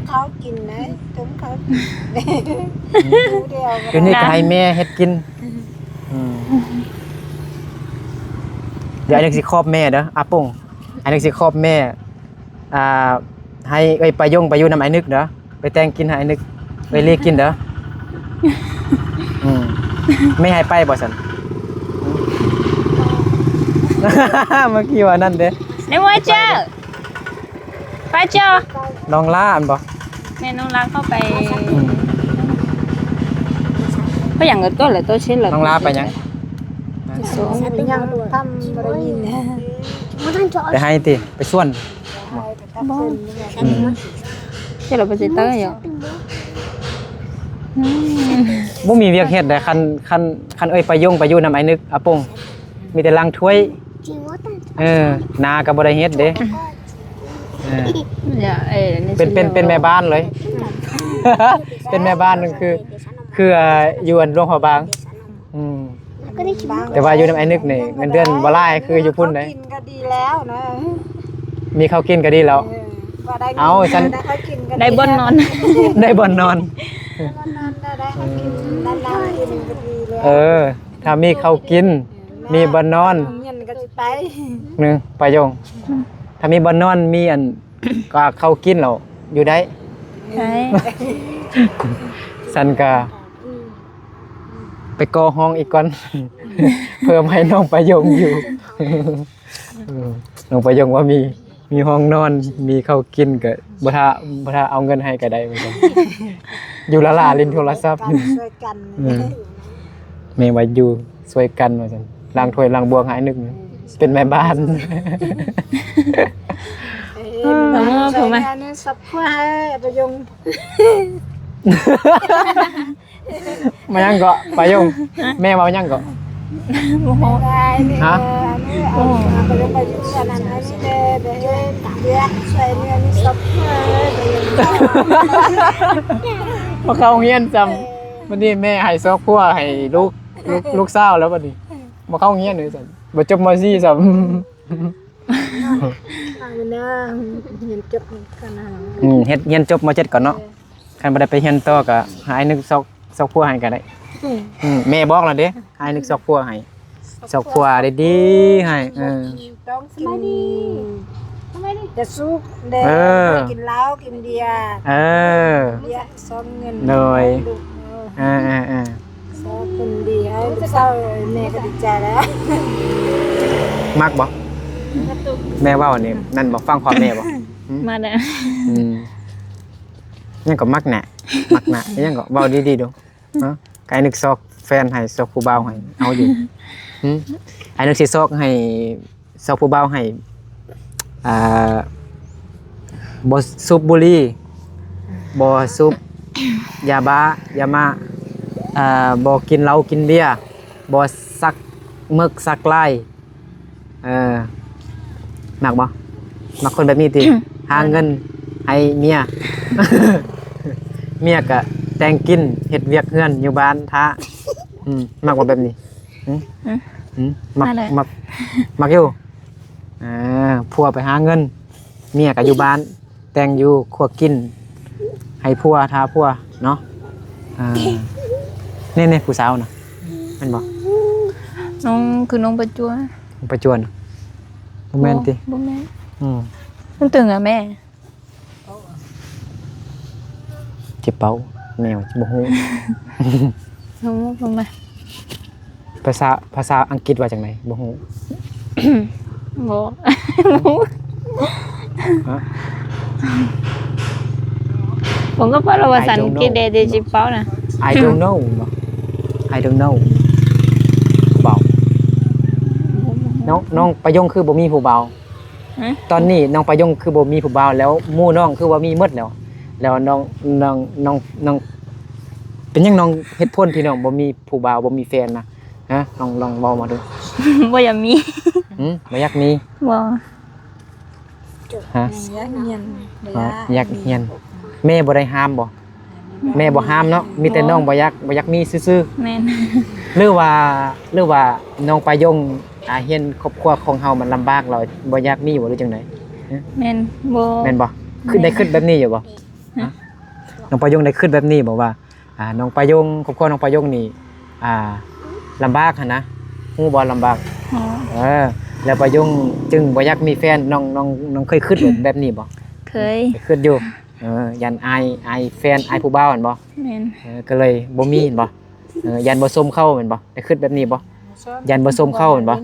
ເຂົ້າກິນນະ ຕົ້ມເຂົ້າກິນ ອືມ ຢູ່ຜູ້ດຽວ ດຽວນີ້ກໍໃຫ້ແມ່ເຮັດກິນ. ອືມ ດຽວອ້າຍນຶກຊິຂອບແມ່ເດີ ອາປົງ ອ້າຍນຶກຊິຂອບແມ່ ອ່າ ໃຫ້ເອື້ອຍປາຍົງໄປຢູ່ນຳອ້າຍນຶກເດີ. ໄປແຕ່ງກິນໃຫ້ອ້າຍນຶກ ເອື້ອຍລີກິນເດີ. ອືມ ແມ່ໃຫ້ໄປບໍ່ຊັ້ນ? ເມື່ອກີ້ວ່ານັ້ນເດ້ ໃນຫົວເຈົ້າ ໄປເຈົ້າ ນ້ອງລາອັນບໍ່? ແມ່ນ້ອງລາເຂົ້າໄປ ອືມ ໄປຫຍັງກັນກໍແລ້ວ ໂຕເຊັນແລ້ວ ນ້ອງລາໄປຫຍັງ? ຫຍັງທຳບໍ່ໄດ້ຍິນ ໄປໃຫ້ຕິ ໄປສວນ. ບໍ່ ອືມ ເຈົ້າລະໄປໃສ່ເຕີຍ ອືມ ບໍ່ມີວຽກເຮັດໃດ໋ ຄັນ ຄັນ ຄັນເອື້ອຍປາຍົງໄປຢູ່ນຳອ້າຍນຶກ ອາປົງ ມີແຕ່ລ້າງຖ້ວຍ ເອີ ນາກໍບໍ່ໄດ້ເຮັດເດ້ ເອີ ເປັນ ເປັນ ເປັນແມ່ບ້ານເລີຍ ເປັນແມ່ບ້ານ ຄື ຄື ອ່າ ຢູ່ອັນຫຼວງພະບາງ ອືມ ແຕ່ວ່າຢູ່ນຳອ້າຍນຶກນີ້ເງິນເດືອນບໍ່ຫຼາຍຄືຢູ່ພຸ້ນເດ້ ກິນກໍດີແລ້ວນະ ມີເຂົ້າກິນກໍດີແລ້ວ ເອີ ເອົາຊັ້ນ ໄດ້ເຂົ້າກິນກໍດີ ໄດ້ບ່ອນນອນ ໄດ້ບ່ອນນອນ ໄດ້ບ່ອນນອນ ໄດ້ ໄດ້ເຂົ້າກິນ ນານໆກິນກໍດີແລ້ວ ເອີ ຖ້າມີເຂົ້າກິນ ເອີ ມີບ່ອນນອນ ໂຮງຮຽນກໍຊິໄປ ໜຶ່ງ ປາຍົງ ຖ້າມີບ່ອນນອນ ມີອັນ ກໍເຂົ້າກິນແລ້ວຢູ່ໄດ້ ໄດ້ ຊັ້ນກະ ອືມ ໄປກໍ່ຫ້ອງອີກກ່ອນ ເພີ່ມໃຫ້ນ້ອງປາຍົງຢູ່ ເອີ ນ້ອງປາຍົງວ່າມີ ມີຫ້ອງນອນ ມີເຂົ້າກິນ ກະບໍ່ຖ້າ ບໍ່ຖ້າເອົາເງິນໃຫ້ກະໄດ້ ວ່າຊັ້ນ ຢູ່ລະລາຫຼິ້ນໂທລະສັບ ຊ່ວຍກັນ ເອີ ແມ່ວ່າຢູ່ຊ່ວຍກັນ ວ່າຊັ້ນ ລ້າງຖ້ວຍລ້າງບ່ວງໃຫ້ໜຶ່ງ ເປັນແມ່ບ້ານ ເອີ ເອີ ເອີ ເອີ ໃຊ້ເງິນໃນຄອບຄົວໃຫ້ປາຍົງ ມາຫຍັງເກາະ ປາຍົງ ແມ່ເວົ້າຫຍັງເກາະ ບໍ່ຮູ້ ຮະ ເອີ ເອົາປາຍົງໄປຢູ່ອັນນັ້ນອັນນີ້ແດ່ ໄປເຮັດວຽກຊ່ວຍເໜືອມີຄອບຄົວ ບໍ່ເຂົ້າໂຮງຮຽນຊ້ຳ ບັດນີ້ແມ່ໃຫ້ຊອກຜົວໃຫ້ລູກ ລູກ ລູກສາວແລ້ວບັດນີ້ ບໍ່ເຂົ້າໂຮງຮຽນເລີຍຊັ້ນ ບໍ່ຈົບ ມ.ສີ່ ຊ້ຳ ເອົານະ ຮຽນຈົບກ່ອນນະ ອືມ ເຮັດ ຮຽນຈົບ ມ.ເຈັດ ກ່ອນເນາະ ເອີ ຄັນບໍ່ໄດ້ໄປຮຽນຕໍ່ກໍໃຫ້ອ້າຍນຶກຊອກ ຊອກຜົວໃຫ້ກໍໄດ້ ອືມ ອືມ ແມ່ບອກແລ້ວເດ້ ໃຫ້ອ້າຍນຶກຊອກຜົວໃຫ້ ຊອກຜົວດີໆໃຫ້ ເອີ ຕ້ອງກິນ ສະບາຍດີ ສະບາຍດີ ຢ່າສູບເດ້ ເອີ ກິນເຫຼົ້າກິນເບຍ ເອີ ເບຍຊອກເງິນ ໂດຍ ເອີ ເອີ ເອີ ເອີ ຊອກຄົນດີໃຫ້ລູກສາວ ແມ່ກໍດີໃຈແລ້ວ ມັກບໍ່? ແມ່ເວົ້ານີ້ ນັ້ນບໍ່ ຟັງຄວາມແມ່ບໍ່? ຫຶ ມາແລ້ວ ອືມ ຫຍັງກໍມັກນະ ມັກນະ ຫຍັງກໍເວົ້າດີໆດູ ຮະ ກະອ້າຍນຶກຊອກແຟນໃຫ້ ຊອກຜູ້ບ່າວໃຫ້ ເອົາຢູ່ ຫຶ ອ້າຍນຶກຊິຊອກໃຫ້ ຊອກຜູ້ບ່າວໃຫ້ ອ່າ ບໍ່ສູບບຸຫຼີ່ ບໍ່ສູບຢາບ້າ ຢາມ້າ ອ່າ ບໍ່ກິນເຫຼົ້າກິນເບຍ ບໍ່ສັກເໝິກສັກລາຍ ເອີ ມັກບໍ່? ມັກຄົນແບບນີ້ຕິ? ຫາເງິນໃຫ້ເມຍ ເມຍກະແຕ່ງກິນ ເຮັດວຽກເຮືອນຢູ່ບ້ານຖ້າ ອືມ ມັກບໍ່ແບບນີ້? ຫຶ ຫຶ ມັກ ມັກ ມັກຢູ່ ເອີ ຜົວໄປຫາເງິນ ເມຍກໍຢູ່ບ້ານ ແຕ່ງຢູ່ຄົວກິນ ໃຫ້ຜົວຖ້າຜົວເນາະ. ອ່າ ນີ້ໆ ຜູ້ສາວນະ ແມ່ນບໍ່? ນ້ອງ ຄືນ້ອງປະຈວນ ປະຈວນ ບໍ່ແມ່ນຕິ? ບໍ່ແມ່ນ. ອືມ ນ້ອງເຕີງອະແມ່. ເຈັບເປົາ ແນວ ບໍ່ຮູ້. ລົງມາ ລົງມາ. ພາສາ ພາສາອັງກິດວ່າຈັ່ງໃດ? ບໍ່ຮູ້. ບໍ່ ຮະ? ຜົມກໍເວົ້າວ່າພາສາອັງກິດແດ່ ເຈັບເປົານະ. I don't know ບໍ? I don't know ເບົາ. ນ້ອງ ນ້ອງປະຍົງຄືບໍ່ມີຜູ້ບ່າວ? ຮະ? ຕອນນີ້ນ້ອງປາຍົງຄືບໍ່ມີຜູ້ບ່າວແລ້ວ? ໝູ່ນ້ອງຄືວ່າມີໝົດແລ້ວ? ແລ້ວນ້ອງ ນ້ອງ ນ້ອງ ນ້ອງ ເປັນຫຍັງນ້ອງ ເຫດຜົນທີ່ນ້ອງບໍ່ມີຜູ້ບ່າວ ບໍ່ມີແຟນນະ? ຮະ? ລອງ ລອງເວົ້າມາດູ. ບໍ່ຢາກມີ. ຫືມ? ບໍ່ຢາກມີ? ບໍ່. ຮະ? ຢາກຮຽນ. ອໍ ຢາກຮຽນ. ແມ່ບໍ່ໄດ້ຫ້າມບໍ? ແມ່ບໍ່ຫ້າມເນາະ ມີແຕ່ນ້ອງບໍ່ຢາກ ບໍ່ຢາກມີຊື່ໆ. ແມ່ນ. ຫຼືວ່າ ຫຼືວ່ານ້ອງປາຍົງ ອາ ເຫັນຄອບຄົວຂອງເຮົາມັນລຳບາກ ລາວບໍ່ຢາກມີບໍ່ ຫຼືຈັ່ງໃດ? ແມ່ນ. ບໍ່. ແມ່ນບໍ່? ຄືໄດ້ຄິດແບບນີ້ຢູ່ບໍ່? ຮະ? ນ້ອງປາຍົງໄດ້ຄິດແບບນີ້ບໍ່ວ່າ ອາ ນ້ອງປາຍົງ ຄອບຄົວນ້ອງປາຍົງນີ້ ອາ ລຳບາກຫັ້ນນະ ຮູ້ບໍ່ລຳບາກ? ເອີ ແລ້ວປາຍົງຈຶ່ງບໍ່ຢາກມີແຟນ ນ້ອງ ນ້ອງ ນ້ອງເຄີຍຄິດແບບນີ້ບໍ່? ເຄີຍ. ຄິດຢູ່. ເອີ ຢ້ານອາຍ ອາຍແຟນ ອາຍຜູ້ບ່າວຫັ້ນບໍ່? ແມ່ນ. ເອີ ກໍເລີຍບໍ່ມີຫັ້ນບໍ່? ເອີ ຢ້ານບໍ່ສົມເຂົາແມ່ນບໍ່? ໄດ້ຄິດແບບນີ້ບໍ່? ຢ້ານບໍ່ສົມເຂົາແມ່ນບໍ່? ອາ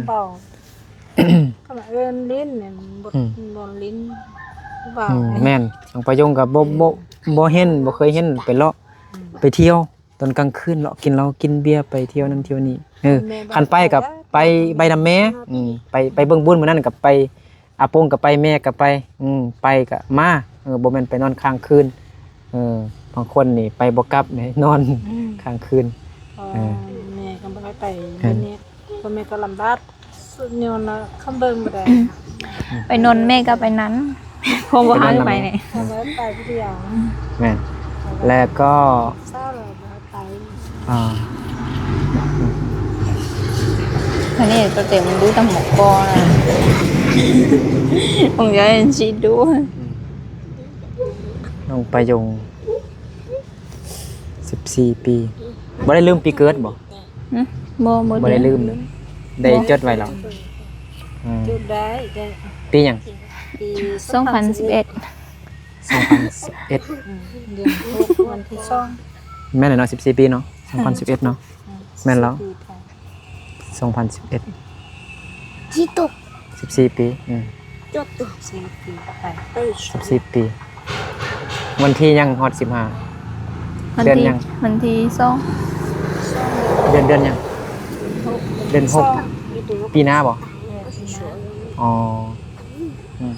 ເຂົາເອີ້ນຫຼິ້ນ ບໍ່ ອືມ ບໍ່ຫຼິ້ນ ອືມ ແມ່ນ. ນ້ອງປາຍົງກໍບໍ່ ບໍ່ ບໍ່ເຫັນ ບໍ່ເຄີຍເຫັນໄປເລາະ ອືມ ໄປທ່ຽວຕອນກາງຄືນ ເລາະກິນເຫຼົ້າກິນເບຍ ໄປທ່ຽວນັ້ນທ່ຽວນີ້. ເອີ ຄັນໄປກໍໄປ ໄປນຳແມ່ ອືມ ໄປ ໄປເບິ່ງບຸນມື້ນັ້ນກໍໄປ ອາປົງກໍໄປ ແມ່ກໍໄປ ອືມ ໄປກໍມາ ເອີ ບໍ່ແມ່ນໄປນອນຄ້າງຄືນ. ເອີ ບາງຄົນນີ້ໄປບໍ່ກັບເດ້ ນອນ ອືມ ຄ້າງຄືນ. ເອີ ແມ່ກໍບໍ່ໃຫ້ໄປ ເອີ ຢູ່ນີ້ ພໍ່ແມ່ກໍລຳບາກ ສຸດຍອດນະ ຄຳເບິ່ງບໍ່ໄດ້ ໄປນອນແມ່ກໍໄປນັ້ນ ເພາະບໍ່ໃຫ້ໄປນີ້ ເອີ ໄປຜູ້ດຽວ. ແມ່ນ. ແລ້ວກໍ ເຊົາແລ້ວ ໄປ ອາ ອັນນີ້ຕົວເຕັມມັນດູຕຳໝົກກໍນະ ຂອງຍາຍຊິດູ. ອືມ ນ້ອງປາຍົງ ສິບສີ່ປີ ບໍ່ໄດ້ລືມປີເກີດບໍ່? ຫຶ ບໍ່ ບໍ່ ບໍ່ໄດ້ລືມ ໄດ້ຈົດໄວ້ແລ້ວ. ອືມ ຈົດໄດ້ ໄດ້ ປີຫຍັງ? ປີສອງພັນສິບເອັດ ສອງພັນສິບເອັດ ອືມ ເດືອນຫົກ ວັນທີສອງ. ແມ່ນແລ້ວເນາະ ສິບສີ່ປີເນາະ ສອງພັນສິບເອັດເນາະ. ອືມ ແມ່ນແລ້ວ ສິບສີ່ປີ ສອງພັນສິບເອັດ ຊິຕົກ ສິບສີ່ປີ. ອືມ ຈົດ ສິບສີ່ປີ ສິບສີ່ປີ ວັນທີຫຍັງຮອດສິບຫ້າ? ວັນທີ ເດືອນຫຍັງ? ວັນທີສອງ ເດືອນ ເດືອນຫຍັງ? ເດືອນຫົກ ປີໜ້າບໍ່? ເອີ ປີໜ້າ. ອໍ ອືມ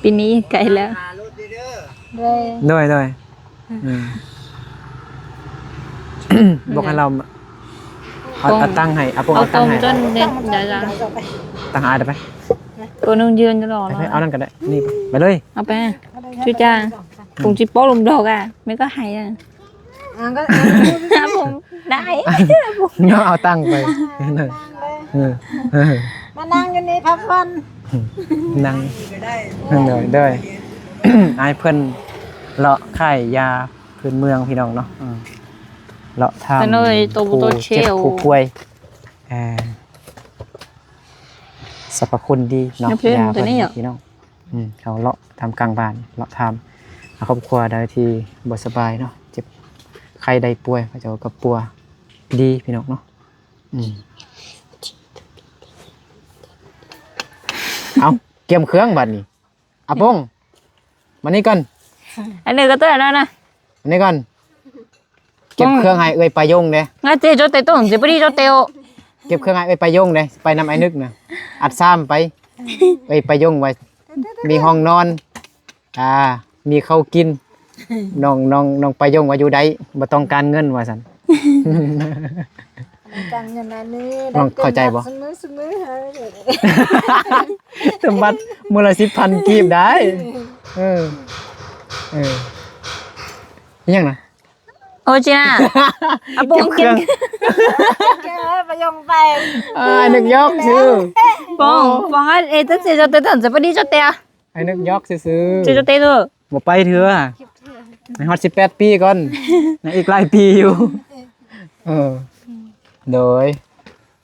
ປີນີ້ໃກ້ແລ້ວ. ໂດຍ ໂດຍ ໂດຍ. ອືມ ອືມ ບອກໃຫ້ລາວເອົາ ເອົາຕັ້ງໃຫ້ ອາປົງເອົາຕັ້ງໃຫ້ ຕັ້ງໃຫ້ອ້າຍໄປ. ໂຕໜຶ່ງຢືນຢູ່ດອກ ໄປ ເອົານັ້ນກໍໄດ້ ນີ້ໄປເລີຍ ເອົາໄປ ຈຸຈ້າ ອືມ ປຸງຈິໂປ້ລົມດອກອະ ແມ່ກໍໃຫ້ອະ ອາ ກໍ ອາ ປຸງ ໄດ້ ເອົາຕັ້ງໄປ ເອີ ມານັ່ງຢູ່ນີ້ພັກຜ່ອນ ນັ່ງ ໂດຍ ໂດຍ ອ້າຍເພິ່ນເລາະຂາຍຢາ ພື້ນເມືອງພີ່ນ້ອງເນາະ ເອີ ເລາະຖາມຜູ້ເຈັບຜູ້ປ່ວຍ ເອີ ສັບພະຄຸນດີເນາະ ຢາເພິ່ນພີ່ນ້ອງ ອືມ ເຮົາເລາະຕາມກາງບ້ານ ເລາະຖາມ ອາ ຄອບຄົວໃດທີ່ບໍ່ສະບາຍເນາະ ເຈັບໄຂ້ໄດ້ປ່ວຍ ເຂົາເຈົ້າກໍປົວດີພີ່ນ້ອງເນາະ ອືມ ເອົາ ກຽມເຄື່ອງບັດນີ້. ອາປົງ ມານີ້ກ່ອນ ອັນນີ້ກໍຕົວນັ້ນນະ ມານີ້ກ່ອນ ເກັບເຄື່ອງໃຫ້ເອື້ອຍປາຍົງເດ້ ງາເຈໂຈເຕໂຕງເຈປະດີໂຈເຕໂອ ເກັບເຄື່ອງໃຫ້ເອື້ອຍປາຍົງເດ້ ໄປນຳອ້າຍນຶກນະ ອັດຊາມໄປ ເອື້ອຍປາຍົງວ່າມີຫ້ອງນອນ ອ່າ ມີເຂົ້າກິນ ນ້ອງ ນ້ອງ ນ້ອງປາຍົງວ່າຢູ່ໄດ້ ບໍ່ຕ້ອງການເງິນວ່າຊັ້ນ. ການເງິນອັນນີ້ ນ້ອງເຂົ້າໃຈບໍ່? ສະມື້ ສະມື້ ເອີ ສົມບັດມື້ລະສິບພັນກີບໄດ້ ເອີ ເອີ ອີຫຍັງນະ? ໂອ້ ຈີນາ ອາປົງ ເກັບເຄື່ອງ ເກັບ ເກັບໄປຍົງໄປ ເອີ ນຶກຢອກຊື່ ປົງ ໂອ້ ປົງ ເອ ຕັນເສຍເຈົ້າແຕ່ ຕັນສະບາຍດີເຈົ້າແຕ່ ໄອ້ນຶກຢອກຊື່ໆ ເຈົ້າແຕ່ເດີ ບໍ່ໄປເທື່ອ ໃຫ້ຮອດສິບແປດປີກ່ອນ ຍັງອີກຫຼາຍປີຢູ່ ເອີ ໂດຍ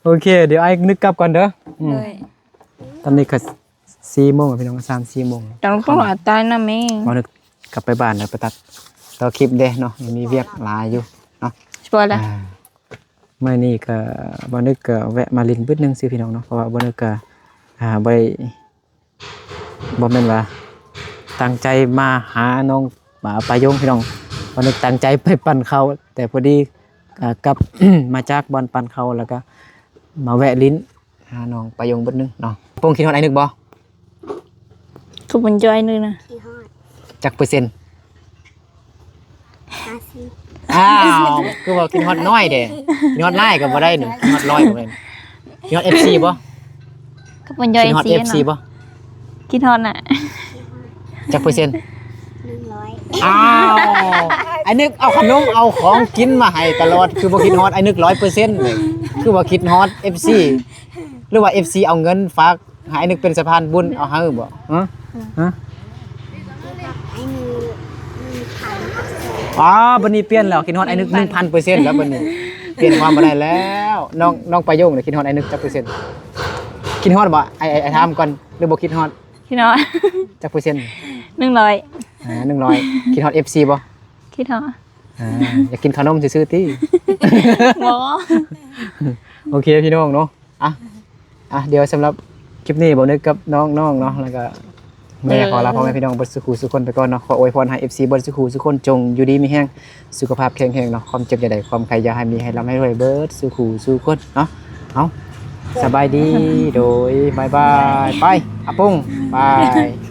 ໂອເຄ ດຽວອ້າຍນຶກກັບກ່ອນເດີ ອືມ ໂດຍ ຕອນນີ້ກໍສີ່ໂມງແລ້ວພີ່ນ້ອງ ສາມສີ່ໂມງ ຕ້ອງ ຕ້ອງຕາຍນຳແມ່ ບໍ່ນຶກກັບໄປບ້ານແລ້ວ ໄປຕັດຕໍ່ຄລິບເດ້ເນາະ ຍັງມີວຽກຫຼາຍຢູ່ເນາະ ສະປອຍລະ ອ່າ ມື້ນີ້ກໍບໍ່ນຶກກໍແວະມາຫຼິ້ນບຶດໜຶ່ງຊື່ພີ່ນ້ອງເນາະ ເພາະວ່າບໍ່ນຶກກໍ ອ່າ ບໍ່ໄດ້ ບໍ່ແມ່ນວ່າຕັ້ງໃຈມາຫານ້ອງ ອ່າ ປາຍົງພີ່ນ້ອງ ບໍ່ນຶກຕັ້ງໃຈໄປປັ່ນເຂົ້າ ແຕ່ພໍດີ ອ່າ ກັບ ມາຈາກບ່ອນປັ່ນເຂົ້າ ແລ້ວກໍມາແວະຫຼິ້ນ ຫານ້ອງປາຍົງບຶດໜຶ່ງເນາະ ປົງຄິດຮອດອ້າຍນຶກບໍ່? ຄືບໍ່ຈ່ອຍໜຶ່ງນະ ຄິດຮອດ ຈັກເປີເຊັນ? ຫ້າສິບ ອ້າວ ຄືວ່າຄິດຮອດໜ້ອຍແທ້ ຄິດຮອດຫຼາຍກໍບໍ່ໄດ້ນີ້ ຄິດຮອດຮ້ອຍກໍບໍ່ໄດ້ ຄິດຮອດເອັຟຊີບໍ່? ຄືບໍ່ຈ່ອຍ ຄິດຮອດເອັຟຊີບໍ່? ຄິດຮອດນະ ຈັກເປີເຊັນ? ໜຶ່ງຮ້ອຍ ອ້າວ ອ້າຍນຶກເອົາຂະໜົມເອົາຂອງກິນມາໃຫ້ຕະຫຼອດ ຄືບໍ່ຄິດຮອດອ້າຍນຶກຮ້ອຍເປີເຊັນເລີຍ ຄືວ່າຄິດຮອດເອັຟຊີ ຫຼືວ່າເອັຟຊີເອົາເງິນຝາກໃຫ້ອ້າຍນຶກເປັນສະພານບຸນເອົາໃຫ້ບໍ່? ຮະ? ຮະ? ອ້າວ ບັດນີ້ປ່ຽນແລ້ວ ຄິດຮອດອ້າຍນຶກໜຶ່ງພັນເປີເຊັນແລ້ວ ບັດນີ້ປ່ຽນຄວາມບໍ່ໄດ້ແລ້ວ ນ້ອງ ນ້ອງປາໂຢງນີ້ຄິດຮອດອ້າຍນຶກຈັກເປີເຊັນ? ຄິດຮອດບໍ່? ອ້າຍ ອ້າຍ ອ້າຍຖາມກ່ອນ ຫຼືບໍ່ຄິດຮອດ? ຄິດຮອດ ຈັກເປີເຊັນ? ໜຶ່ງຮ້ອຍ ອ່າ ໜຶ່ງຮ້ອຍ ຄິດຮອດເອັຟຊີບໍ່? ຄິດຮອດ ອ່າ ຢາກກິນຂະໜົມຊື່ໆຕິ? ບໍ່ ໂອເຄພີ່ນ້ອງເນາະ ອ່ະ ອ່ະ ດຽວສຳລັບຄລິບນີ້ ບໍ່ນຶກກັບນ້ອງໆເນາະ ແລ້ວກໍ ມື້ນີ້ຂໍລາພໍ່ແມ່ພີ່ນ້ອງເບິດສູ່ຄູ່ສູ່ຄົນໄປກ່ອນເນາະ ຂໍອວຍພອນໃຫ້ເອັຟຊີເບິດສູ່ຄູ່ສູ່ຄົນ ຈົ່ງຢູ່ດີມີແຮງ ສຸຂະພາບແຂງແຮງເນາະ ຄວາມເຈັບຢ່າໄດ້ ຄວາມໄຂ້ຢ່າໃຫ້ມີ ໃຫ້ລ່ຳໃຫ້ລວຍເບິດສູ່ຄູ່ສູ່ຄົນເນາະ ເອົາ ສະບາຍດີ ໂດຍ ບາຍບາຍ ໄປ ອາປົງ ບາຍ.